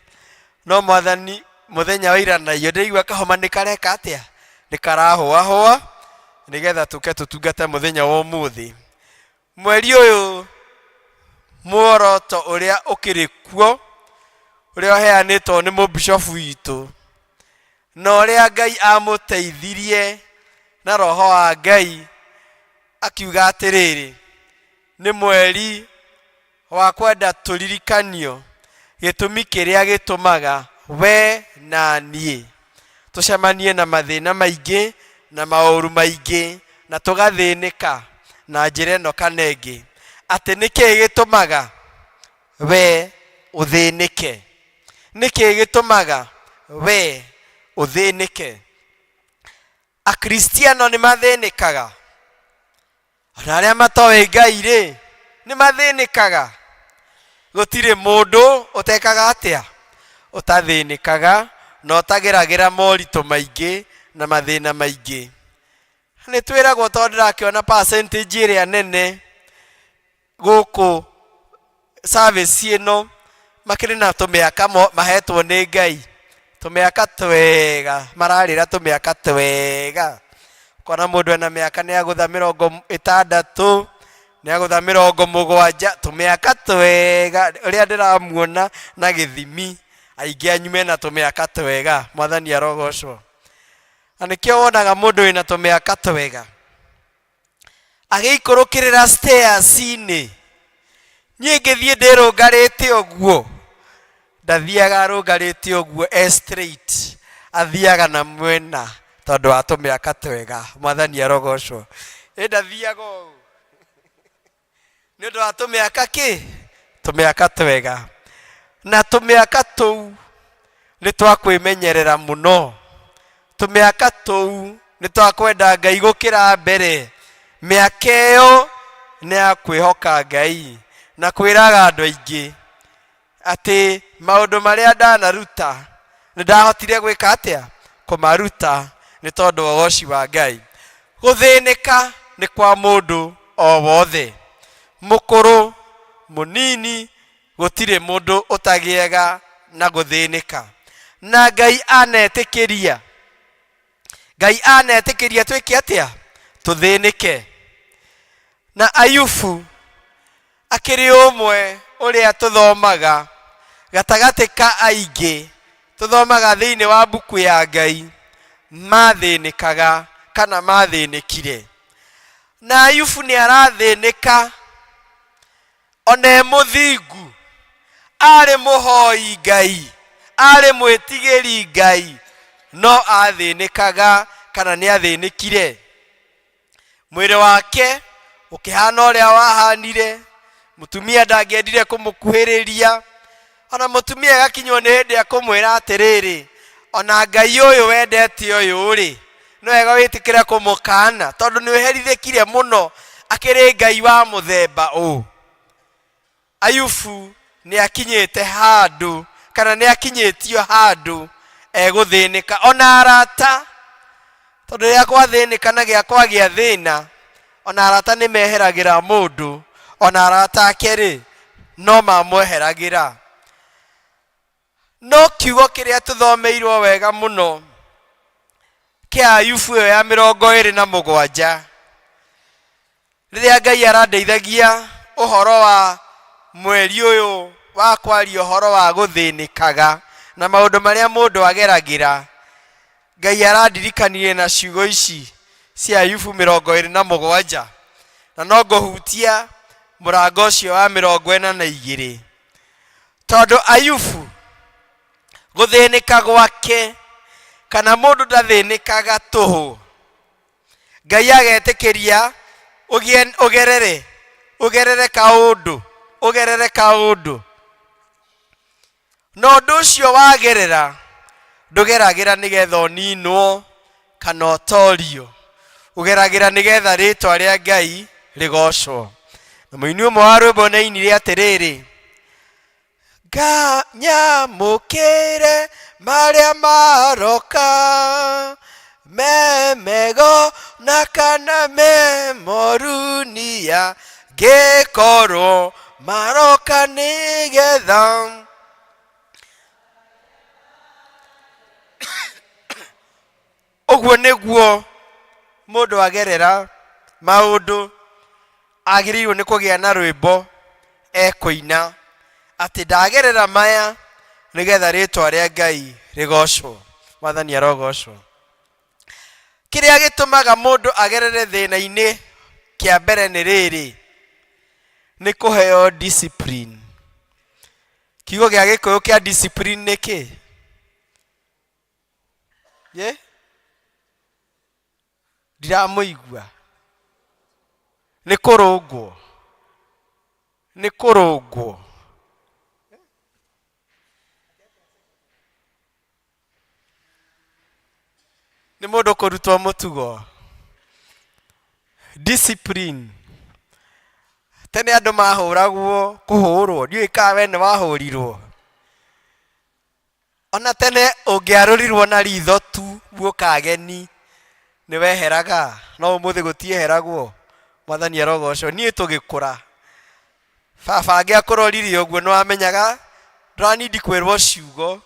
No Mwathani mũthenya wa ira na iyo ndĩraigua kahoma nĩ kareka atĩa, nĩ karahũahũa, nĩgetha tũke tũtungate mũthenya wa ũmũthĩ. Mweri ũyũ muoroto ũrĩa ũkĩrĩ kuo ũrĩa ũheanĩtwo nĩ mũbishofu witũ na ũrĩa Ngai amũteithirie na roho wa Ngai akiuga atĩrĩrĩ, nĩ mweri wa kwenda tũririkanio gĩtũmi kĩrĩa gĩtũmaga we na niĩ tũcemanie na mathĩna maingĩ na maũru maingĩ na tũgathĩnĩka na njĩra ĩno kana ĩngĩ, atĩ nĩkĩĩ gĩtũmaga we ũthĩnĩke, nĩkĩĩ gĩtũmaga we ũthĩnĩke. Akristiano nĩ mathĩnĩkaga, ona arĩa matoĩ Ngai rĩ nĩ mathĩnĩkaga. Gũtirĩ mũndũ ũtekaga atĩa, ũtathĩnĩkaga na ũtageragĩra moritũ maingĩ na mathĩna maingĩ. Nĩ twĩragwo, tondũ ndĩrakĩona percentage ĩrĩa nene gũkũ service ĩno makĩrĩ na tũmĩaka mahetwo nĩ Ngai, tũmĩaka twega, mararĩra tũmĩaka twega. Ũkona mũndũ ena mĩaka nĩ agũtha 60, nĩ agũtha 70, tũmĩaka twega ũrĩa ndĩramuona na gĩthimi, aingĩ anyu mena tũmĩaka twega. Mwathani arogocwo. Na nĩkĩo wonaga mũndũ wĩna tũmĩaka twega agĩikũrũkĩrĩra stairs-inĩ, niĩ ngĩthiĩ ndĩrũngarĩte ũguo, ndathiaga arũngarĩte ũguo e straight, athiaga na mwena tondũ wa tũmĩaka twega. Mwathani arogocwo. Ĩ ndathiaga ũũ nĩ ũndũ wa tũmĩaka kĩ, tũmĩaka twega. Na tũmĩaka tũu nĩ twa kwĩmenyerera mũno, tũmĩaka tũu nĩ twa kwenda Ngai gũkĩra mbere. Mĩaka ĩyo nĩ ya kwĩhoka Ngai na kwĩraga andũ aingĩ atĩ maũndũ marĩa ndanaruta nĩ ndahotire gwĩka atĩa, kũmaruta nĩ tondũ wa ũgoci wa Ngai. Gũthĩnĩka nĩ kwa mũndũ o wothe, mũkũrũ, mũnini, gũtirĩ mũndũ ũtagĩaga na gũthĩnĩka. Na Ngai anetĩkĩria, Ngai anetĩkĩria twĩke atĩa, tũthĩnĩke. Na Ayubu akĩrĩ ũmwe ũrĩa tũthomaga gatagatĩ ka aingĩ, tũthomaga thĩinĩ wa mbuku ya Ngai, mathĩnĩkaga kana mathĩnĩkire. Na Ayubu nĩ arathĩnĩka ona e mũthingu, arĩ mũhoi Ngai, arĩ mwĩtigĩri Ngai, no athĩnĩkaga kana nĩ athĩnĩkire. Mwĩrĩ wake ũkĩhana ũrĩa wahanire, mũtumia ndangĩendire kũmũkuhĩrĩria, ona mũtumia agakinywo nĩ hĩndĩ ya kũmwĩra atĩrĩrĩ, ona Ngai ũyũ wendete ũyũ rĩ, nĩ wega wĩtĩkĩre kũmũkana tondũ nĩ ũherithĩkire mũno, akĩrĩ Ngai wa mũthemba ũũ. Ayubu nĩ akinyĩte handũ kana nĩ akinyĩtio handũ egũthĩnĩka, ona arata, tondũ rĩrĩa gwathĩnĩka na gĩa kwagĩa thĩna, ona arata nĩ meheragĩra mũndũ, ona arata ake rĩ no mamweheragĩra. No kiugo kĩrĩa tũthomeirwo wega mũno kĩa Ayubu ĩyo ya 27, rĩrĩa Ngai arandeithagia ũhoro wa mweri ũyũ wa kwaria ũhoro wa gũthĩnĩkaga na maũndũ marĩa mũndũ ageragĩra, Ngai arandirikanirie na ciugo ici cia Ayubu 27, na no ngũhutia mũrango ũcio wa 42, tondũ Ayubu gũthĩnĩka gwake kana mũndũ ndathĩnĩkaga tũhũ, Ngai agetĩkĩria ũgĩe ũgerere ũgerere kaũndũ, ũgerere kaũndũ, na ũndũ ũcio wagerera ndũgeragĩra nĩgetha ũninwo kana ũtorio, ũgeragĩra nĩgetha rĩtwa rĩa Ngai rĩgocwo. Na mũini ũmwe wa rwĩmbo nĩ ainire atĩrĩrĩ, Nga nyamũkĩre marĩa maroka, me mego na kana me moru nia ngĩkorwo maroka nĩgetha Ũguo nĩguo mũndũ agerera maũndũ agĩrĩirwo nĩ kũgĩa na rwĩmbo ekũina atĩ ndagerera maya nĩgetha rĩtwa rĩa Ngai rĩgocwo. Mwathani arogocwo. Kĩrĩa gĩtũmaga mũndũ agerere thĩna-inĩ kĩa mbere nĩ rĩrĩ, nĩ kũheo discipline. Kiugo gĩa Gĩkũyũ kĩa discipline nĩ kĩ? Ye? Ndiramũigua. Nĩ kũrũngwo. Nĩ kũrũngwo. Nĩ mũndũ kũrutwo mũtugo. Discipline. Tene andũ mahũragwo kũhũrwo. Ndiũĩ kana we nĩ wahũrirwo. Ona tene ũngĩarũrirwo na ritho tu guoka ageni nĩ weheraga, no ũmũthĩ gũtieheragwo. Mwathani arogocwo. Niĩ tũgĩkũra, baba angĩakũrorire ũguo nĩ wamenyaga ndũranindi kwĩrwo ciugo,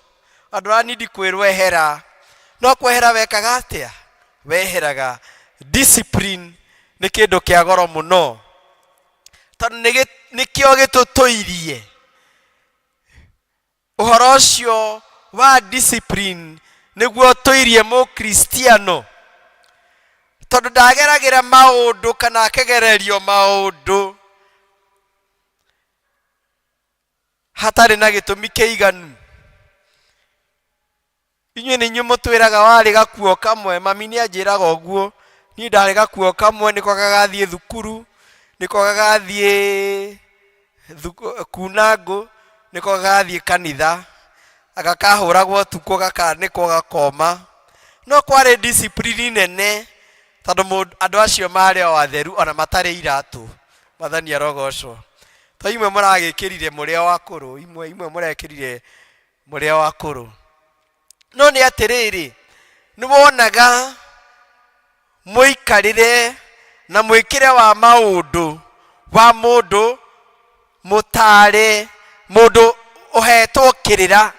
na ndũranindi kwĩrwo ehera, no kwehera wekaga atĩa? Weheraga. Discipline nĩ kĩndũ kĩa goro mũno, tondũ nĩkĩo gĩtũtũirie. Ũhoro ũcio wa discipline nĩguo ũtũirie mũkristiano, tondũ ndageragĩra maũndũ kana akegererio maũndũ hatarĩ na gĩtũmi kĩiganu. Inyuĩ nĩ inyuĩ mũtwĩraga warĩ gakuo kamwe, mami nĩ anjĩraga ũguo, niĩ ndarĩ gakuo kamwe nĩko gagathiĩ thukuru, nĩko gagathiĩ kuna ngũ, nĩko gagathiĩ kanitha, anga kahũragwo ũtukũ gakanĩkwo gakoma. No kwarĩ discipline nene tondũ andũ acio marĩ o atheru ona matarĩ iratũ. Mwathani arogocwo. To imwe mũragĩkĩrire mũrĩ o akũrũ, imwe imwe mũrekĩrire mũrĩ o akũrũ. No nĩ atĩrĩrĩ, nĩ wonaga mũikarĩre na mwĩkĩre wa maũndũ wa mũndũ mũtare, mũndũ ũhetwo kĩrĩra,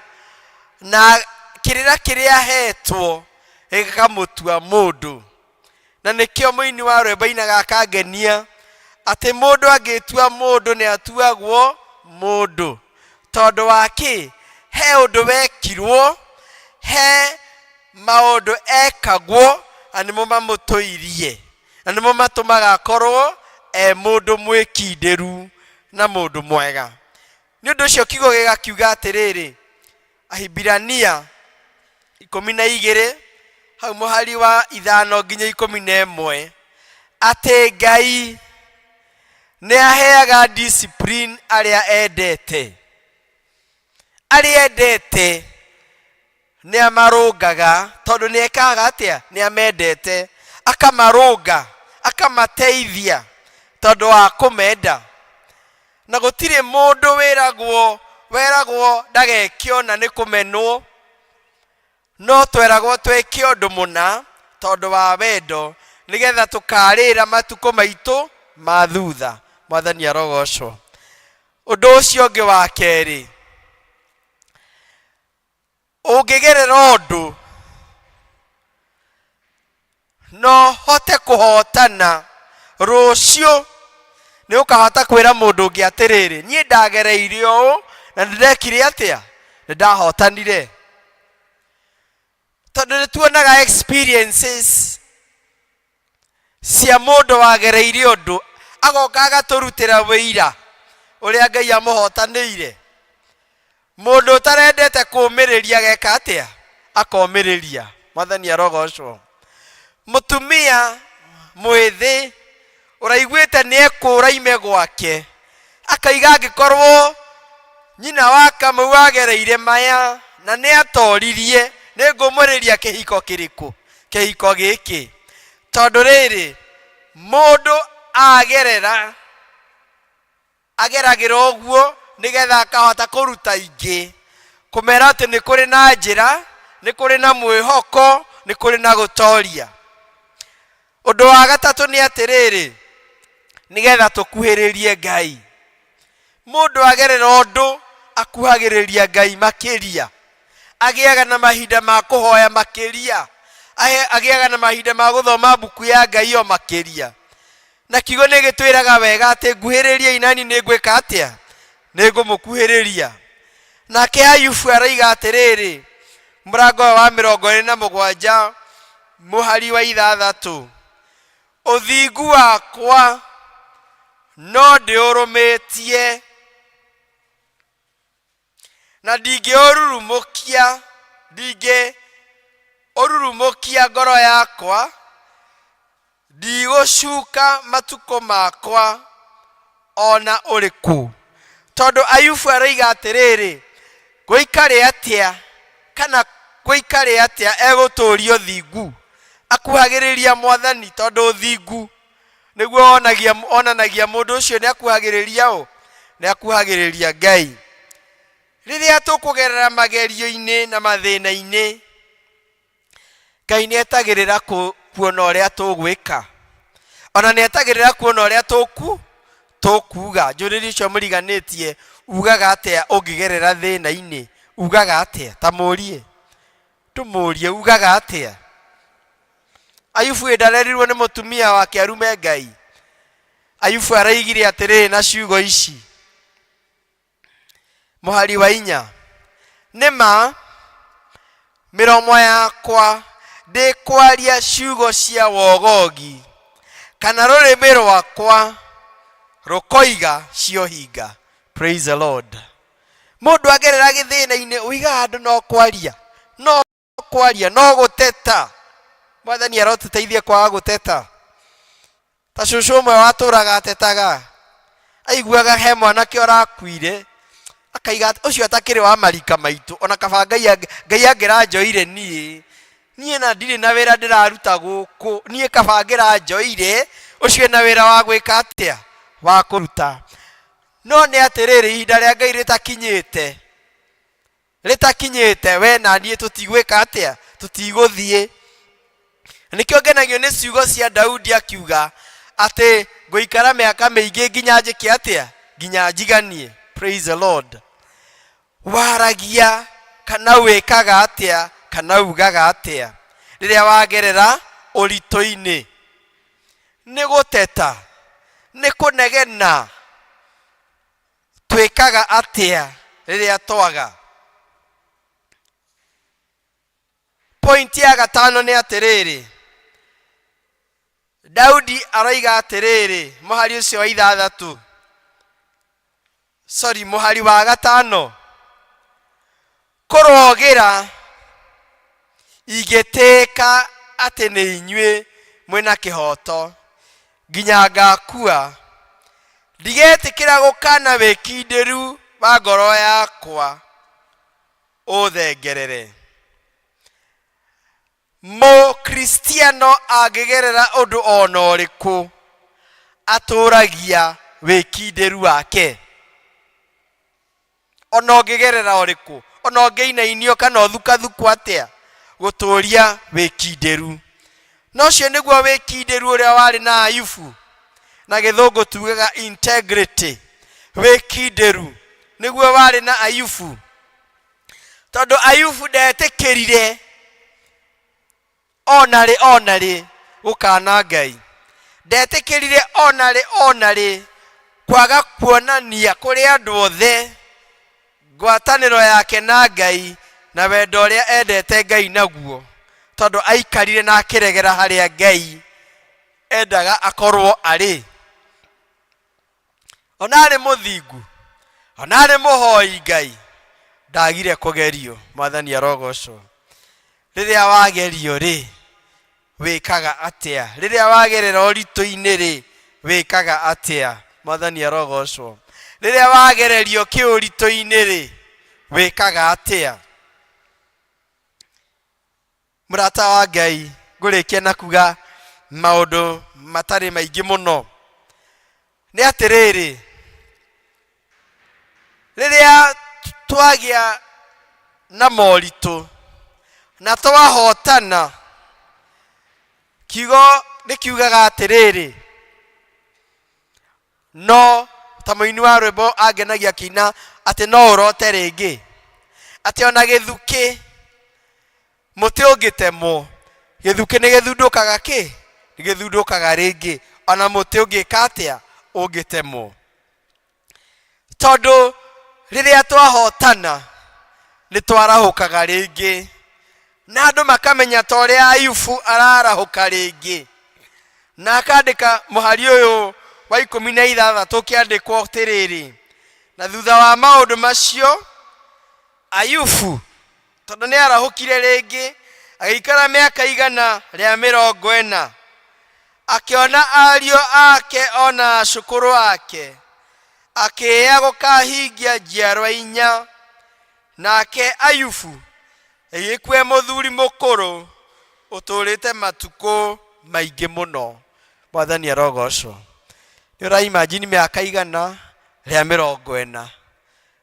na kĩrĩra kĩrĩa ahetwo gĩkamũtua mũndũ. Na nĩkĩo mũini wa rwĩmbo ainaga akangenia atĩ mũndũ angĩtua mũndũ nĩ atuagwo mũndũ. Tondũ wa kĩ? He ũndũ wekirwo, he maũndũ ekagwo na nĩmo mamũtũirie, na nĩmo matũmaga akorwo e mũndũ mwĩkindĩru na mũndũ mwega. Nĩ ũndũ ũcio kiugo gĩgakiuga atĩrĩrĩ, Ahibirania 12 hau mũhari wa 5 nginya 11, atĩ Ngai nĩ aheaga discipline arĩa endete. Arĩa endete nĩ amarũngaga, tondũ nĩ ekaga atĩa? Nĩ amendete, akamarũnga, akamateithia tondũ wa kũmenda. Na gũtirĩ mũndũ wĩragwo weragwo ndageke ũna nĩ kũmenwo, no tweragwo twĩke ũndũ mũna tondũ wa wendo, nĩgetha tũkarĩra matukũ maitũ ma thutha. Mwathani arogocwo. Ũndũ ũcio ũngĩ wa kerĩ, Ũngĩgerera ũndũ na ũhote kũhotana, rũciũ nĩ ũkahota kwĩra mũndũ ũngĩ atĩrĩrĩ, niĩ ndagereire ũũ na nĩ ndekire atĩa? Nĩ ndahotanire. Tondũ nĩ tuonaga experiences cia mũndũ wagereire ũndũ agoka agatũrutĩra wĩira ũrĩa Ngai amũhotanĩire. Mũndũ ũtarendete kũũmĩrĩria ageka atĩa? Akomĩrĩria. Mwathani arogocwo. Mũtumia mwĩthĩ ũraiguĩte nĩ ekũra ime gwake, akaiga angĩkorwo nyina wa Kamau agereire maya na nĩ atoririe, nĩ ngũmũrĩria kĩhiko kĩrĩkũ? Kĩhiko gĩkĩ. Tondũ rĩrĩ, mũndũ agerera. Ageragĩra ũguo nĩgetha akahota kũruta ingĩ, kũmera atĩ nĩ kũrĩ na njĩra, nĩ kũrĩ na mwĩhoko, nĩ kũrĩ na gũtoria. Ũndũ wa gatatũ nĩ atĩrĩrĩ, nĩgetha tũkuhĩrĩrie Ngai. Mũndũ agerera ũndũ akuhagĩrĩria Ngai makĩria, agĩaga na mahinda ma kũhoya makĩria, agĩaga na mahinda ma gũthoma mbuku ya Ngai o makĩria. Na kiugo nĩ gĩtwĩraga wega atĩ nguhĩrĩriai nani nĩ ngwĩka atĩa? Nĩ ngũmũkuhĩrĩria. Nake Ayubu aroiga atĩrĩrĩ, mũrango ũyũ wa 27 mũhari wa 6, ũthingu wakwa no ndĩũrũmĩtie na ndingĩũrurumũkia, ndingĩũrurumũkia ngoro yakwa, ndigũcuka matukũ makwa ona ũrĩkũ. Tondũ Ayubu aroiga atĩrĩrĩ, gũikare atĩa kana gũikare atĩa egũtũũria ũthingu? Akuhagĩrĩria Mwathani, tondũ ũthingu nĩguo onanagia mũndũ ũcio nĩ akuhagĩrĩria ũ? Nĩ akuhagĩrĩria Ngai. Rĩrĩa tũkũgerera magerio-inĩ na mathĩna-inĩ, Ngai nĩ etagĩrĩra kuona ũrĩa tũgwĩka. Ona nĩ etagĩrĩra kuona ũrĩa tũkuga. Njũrĩria icio mũriganĩtie, ugaga atĩa ũngĩgerera thĩna-inĩ? Ugaga atĩa? Ta mũrie. Tũmũrie, ugaga atĩa? Ayubu ĩ ndarerirwo nĩ mũtumia wake arume Ngai. Ayubu araigire atĩrĩrĩ na ciugo ici. Mũhari wa 4, nĩ ma mĩromo yakwa ndĩkwaria ciugo cia wogogi, kana rũrĩmĩ rwakwa rũkoiga ciohinga. Praise the Lord. Mũndũ agerera gĩthĩna-inĩ ũigaga andũ no kwaria, no kwaria, no gũteta. Mwathani arotũteithie kwaga gũteta. Ta cũcũ ũmwe watũraga atetaga, aiguaga he mwanake ũrakuire, akaiga atĩ ũcio atakĩrĩ wa marika maitũ, ona kaba Ngai angĩranjoire niĩ, niĩ na ndirĩ na wĩra ndĩraruta gũkũ, niĩ kaba angĩranjoire, ũcio ena wĩra wa gwĩka atĩa? Wa kũruta. No nĩ atĩrĩrĩ, ihinda rĩa Ngai rĩtakinyĩte, rĩtakinyĩte, we na niĩ tũtigwĩka atĩa? Tũtigũthiĩ. Nĩkĩo ngenagio nĩ ciugo cia Daudi akiuga atĩ ngũikara mĩaka mĩingĩ nginya njĩke atĩa? Nginya njiganie. Praise the Lord. Waragia kana wĩkaga atĩa kana ugaga atĩa rĩrĩa wagerera ũritũ-inĩ? Nĩ gũteta? Nĩ kũnegena? Twĩkaga atĩa rĩrĩa twaga? Point ya gatano nĩ atĩrĩrĩ, Daudi aroiga atĩrĩrĩ, mũhari ũcio wa 6, sorry, mũhari wa 5, kũrogĩra ingĩtĩka atĩ nĩ inyuĩ mwĩna kĩhoto nginya ngakua, ndigetĩkĩra gũkana wĩkindĩru wa ngoro yakwa ũthengerere. Mũkristiano angĩgerera ũndũ o na ũrĩkũ, atũragia wĩkindĩru wake. Ona ũngĩgerera ũrĩkũ, ona ũngĩinainio kana ũthukathukwo atĩa, gũtũria wĩkindĩru. Na ũcio nĩguo wĩkindĩru ũrĩa warĩ na Ayubu, na gĩthũngũ tugaga integrity, wĩkindĩru nĩguo warĩ na Ayubu. Tondũ Ayubu ndetĩkĩrire ona rĩ ona rĩ gũkana Ngai, ndetĩkĩrire ona rĩ ona rĩ kwaga kuonania kũrĩ andũ othe ngwatanĩro yake na Ngai na wendo ũrĩa endete Ngai naguo, tondũ aikarire na akĩregera harĩa Ngai endaga akorwo arĩ. Ona arĩ mũthingu, ona arĩ mũhoi Ngai, ndagire kũgerio. Mwathani arogocwo. Rĩrĩa wagerio rĩ, wĩkaga atĩa? Rĩrĩa wagerera ũritũ-inĩ rĩ, wĩkaga atĩa? Mwathani arogocwo. Rĩrĩa wagererio kĩũritũ-inĩ rĩ, wĩkaga atĩa? Mũrata wa Ngai, ngũrĩkia na kuga maũndũ matarĩ maingĩ mũno. Nĩ atĩrĩrĩ, Rĩrĩa twagĩa na moritũ na twahotana, kiugo nĩ kiugaga atĩrĩrĩ, no ta mũini wa rwĩmbo angenagia akĩina atĩ no ũrote rĩngĩ, atĩ ona gĩthukĩ mũtĩ ũngĩtemwo gĩthukĩ nĩ gĩthundũkaga kĩ nĩ gĩthundũkaga rĩngĩ, ona mũtĩ ũngĩka atĩa ũngĩtemwo. Tondũ rĩrĩa twahotana nĩ twarahũkaga rĩngĩ, na andũ makamenya ta ũrĩa Ayubu ararahũka rĩngĩ. Na akandĩka mũhari ũyũ wa 16 ũkĩandĩkwo atĩrĩrĩ, na thutha wa maũndũ macio Ayubu tondũ nĩ arahũkire rĩngĩ, agĩikara mĩaka 140, akĩona ariũ ake ona acũkũrũ ake, akĩĩa gũkahingia njiarwa 4. Nake Ayubu agĩkua mũthuri mũkũrũ ũtũũrĩte matukũ maingĩ mũno. Mwathani arogocwo. Nĩ ũraimagine mĩaka 140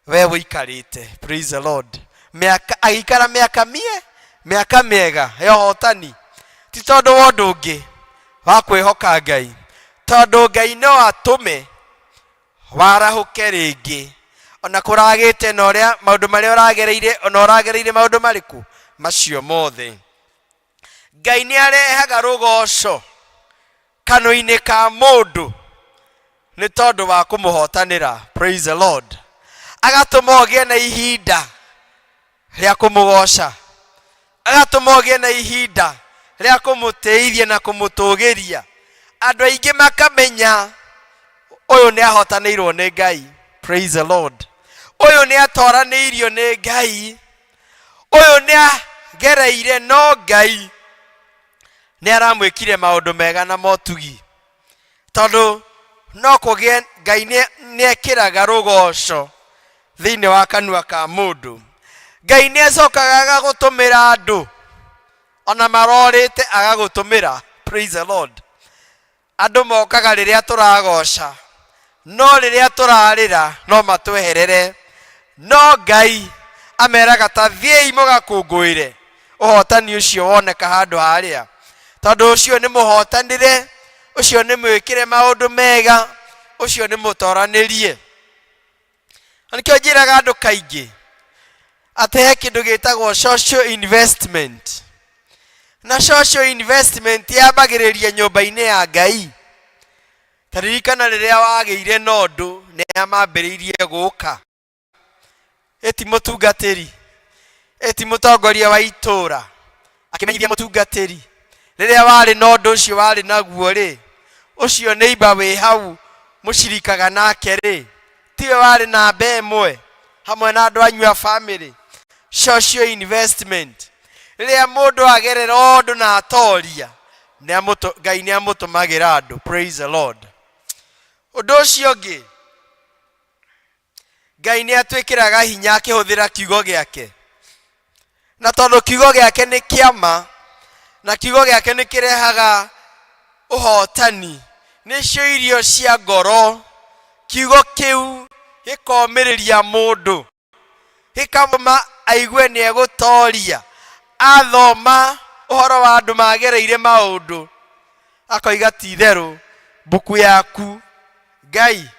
we ũikarĩte. Praise the Lord. Mĩaka agĩikara mĩaka mie mĩaka mĩega ya ũhotani, ti tondũ wa ũndũ ũngĩ wa kwĩhoka Ngai, tondũ Ngai no atũme warahũke rĩngĩ ona kũragĩte na ũrĩa maũndũ marĩa ũragereire, ona ũragereire maũndũ marĩkũ macio mothe. Ngai nĩ arehaga rũgoco kanua-inĩ ka mũndũ nĩ tondũ wa kũmũhotanĩra. Praise the Lord. Agatũma ũgĩe na ihinda rĩa kũmũgoca, agatũma ũgĩe na ihinda rĩa kũmũtĩithia na kũmũtũgĩria. Andũ aingĩ makamenya ũyũ nĩ ahotanĩirwo nĩ Ngai. Praise the Lord. Ũyũ nĩ atoranĩirio nĩ Ngai, ũyũ nĩ agereire no Ngai nĩ aramwĩkire maũndũ mega na motugi. Tondũ no kũgĩe Ngai nĩ ekĩraga rũgoco thĩinĩ wa kanua ka mũndũ. Ngai nĩ acokaga agagũtũmĩra andũ ona marorĩte, agagũtũmĩra. Praise the Lord. Andũ mokaga rĩrĩa tũragoca, no rĩrĩa tũrarĩra no matweherere. No Ngai ameraga ta thiĩi mũgakũngũĩre ũhotani ũcio woneka handũ harĩa, tondũ ũcio nĩ mũhotanĩre, ũcio nĩ mwĩkĩre maũndũ mega, ũcio nĩ mũtoranĩrie. Na nĩkĩo njĩraga andũ kaingĩ atĩ he kĩndũ gĩtagwo social investment, na social investment yambagĩrĩria nyũmba-inĩ ya Ngai. Ta ririkana rĩrĩa wagĩire na ũndũ nĩ mambĩrĩirie gũka, ĩti mũtungatĩri, ĩti mũtongoria wa itũũra akĩmenyithia mũtungatĩri rĩrĩa warĩ na ũndũ ũcio warĩ naguo rĩ, ũcio neighbor wĩ hau mũcirikaga nake rĩ, tiwe warĩ namba ĩmwe hamwe na andũ anyu a family. Social investment, rĩrĩa mũndũ agerera ũndũ na atoria, Ngai nĩ amũtũmagĩra andũ. Praise the Lord. Ũndũ ũcio ũngĩ, Ngai nĩ atwĩkĩraga hinya akĩhũthĩra kiugo gĩake, na tondũ kiugo gĩake nĩ kĩama na kiugo gĩake nĩ kĩrehaga ũhotani, nĩcio irio cia ngoro. Kiugo kĩu gĩkomĩrĩria mũndũ, gĩkamũma aigue nĩ egũtoria. Athoma ũhoro wa andũ magereire maũndũ, akoiga ti itherũ mbuku yaku Ngai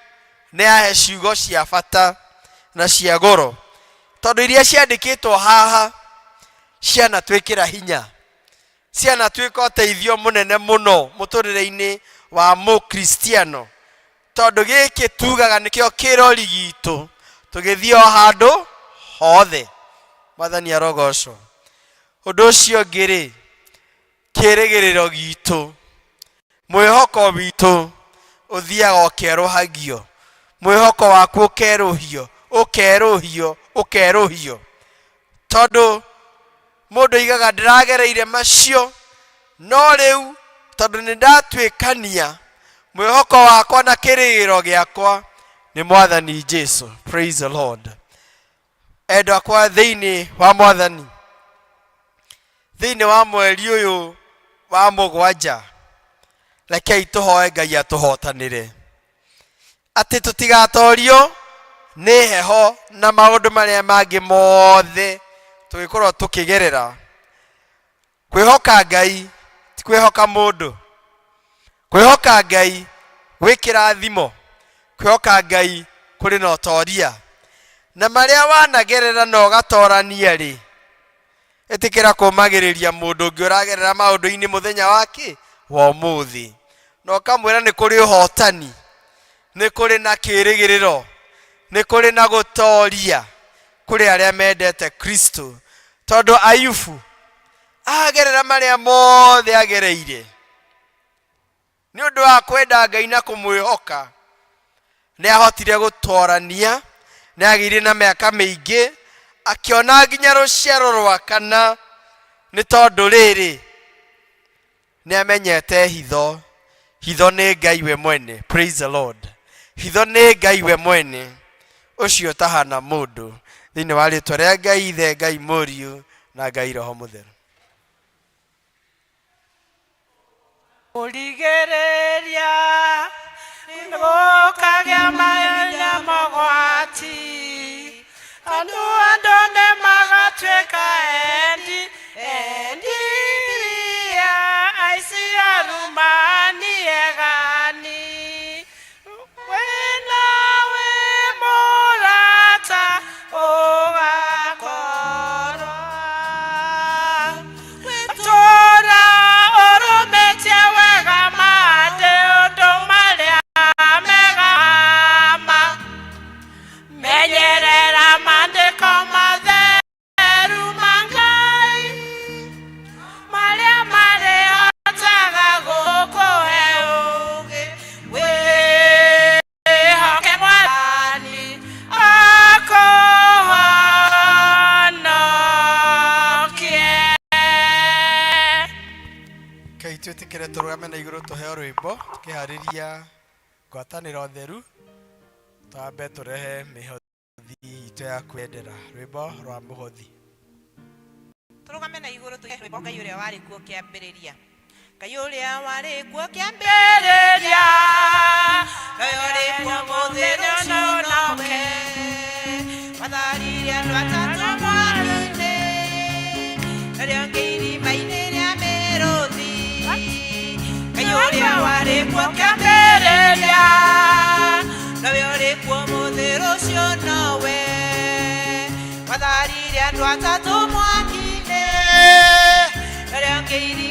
nĩ yahe ciugo cia bata na cia goro, tondũ iria ciandĩkĩtwo haha cianatwĩkĩra hinya, cianatuĩka ũteithio mũnene mũno mũtũrĩre-inĩ wa mũkristiano, tondũ gĩkĩ tugaga nĩkĩo kĩrori gitũ tũgĩthiĩ o handũ hothe. Mwathani arogocwo. Ũndũ ũcio ũngĩ rĩ, kĩrĩgĩrĩro gitũ, mwĩhoko witũ ũthiaga ũkerũhagio, mwĩhoko waku ũkerũhio, ũkerũhio, ũkerũhio, tondũ mũndũ oigaga ndĩragereire macio, no rĩu tondũ nĩ ndatuĩkania, mwĩhoko wakwa na kĩrĩgĩrĩro gĩakwa nĩ Mwathani Jesu. Praise the Lord. Endwa akwa thĩinĩ wa Mwathani, thĩinĩ wa mweri ũyũ wa 7, rekei tũhoe Ngai atũhotanĩre, atĩ tũtigatorio Nĩ heho na maũndũ marĩa mangĩ mothe tũgĩkorwo tũkĩgerera. Kwĩhoka Ngai ti kwĩhoka mũndũ. Kwĩhoka Ngai gwĩ kĩrathimo. Kwĩhoka Ngai kũrĩ na ũtoria. Na marĩa wanagerera na ũgatorania rĩ, ĩtĩkĩra kũmagĩrĩria mũndũ ũngĩ ũragerera maũndũ-inĩ mũthenya wa kĩ wa ũmũthĩ, na ũkamwĩra nĩ kũrĩ ũhotani, nĩ kũrĩ na kĩrĩgĩrĩro, nĩ kũrĩ na gũtoria kũrĩ arĩa mendete Kristo. Tondũ Ayubu agerera marĩa mothe agereire nĩ ũndũ wa kwenda Ngai na kũmwĩhoka, nĩ ahotire gũtorania, nĩ agĩire na mĩaka mĩingĩ, akĩona nginya rũciaro rwa kana, nĩ tondũ rĩrĩ nĩ amenyete hitho. Hitho nĩ Ngai we mwene. Praise the Lord. Hitho nĩ Ngai we mwene ũcio ũtahana mũndũ. Thĩinĩ wa rĩtwa rĩa Ngai Ithe, Ngai Mũriũ na Ngai Roho Mũtheru. Kũrigĩrĩria gũkagĩa maina mogwati, andũ nĩ magatuĩka endi endi mbia, aici, arumani, egani. Wĩna wĩ mũrata ũgakorwo tũra ũrũmĩtie wega maũndũ marĩa mega ma menyerera maandĩko matheru ma Ngai marĩa marĩhotaga gũkũhe ũũgĩ. Wĩhoke Mwathani akũhonokie. Ngai twĩtĩkĩre tũrũgame na igũrũ tũheo rwĩmbo tũkĩharĩria ngwatanĩro theru, twambe tũrehe mĩhothi itũ ya kwendera, rwĩmbo rwa mũhothi. Tũrũgame na igũrũ tũige rwĩmbo Ngai ũrĩa warĩ kuo kĩambĩrĩria, Ngai ũrĩa warĩ kuo kĩambĩrĩria, Ngai ũrĩ kuo mũthĩ, rũciũ nowe watharirie andũ atatũ mwaki-inĩ, arĩa angĩ irima-inĩ rĩa mĩrũthi. Ngai ũrĩa warĩ kuo kĩambĩrĩria, nowe ũrĩ kuo mũthĩ, rũciũ nowe watharirie andũ atatũ mwaki-inĩ, arĩa angĩ irima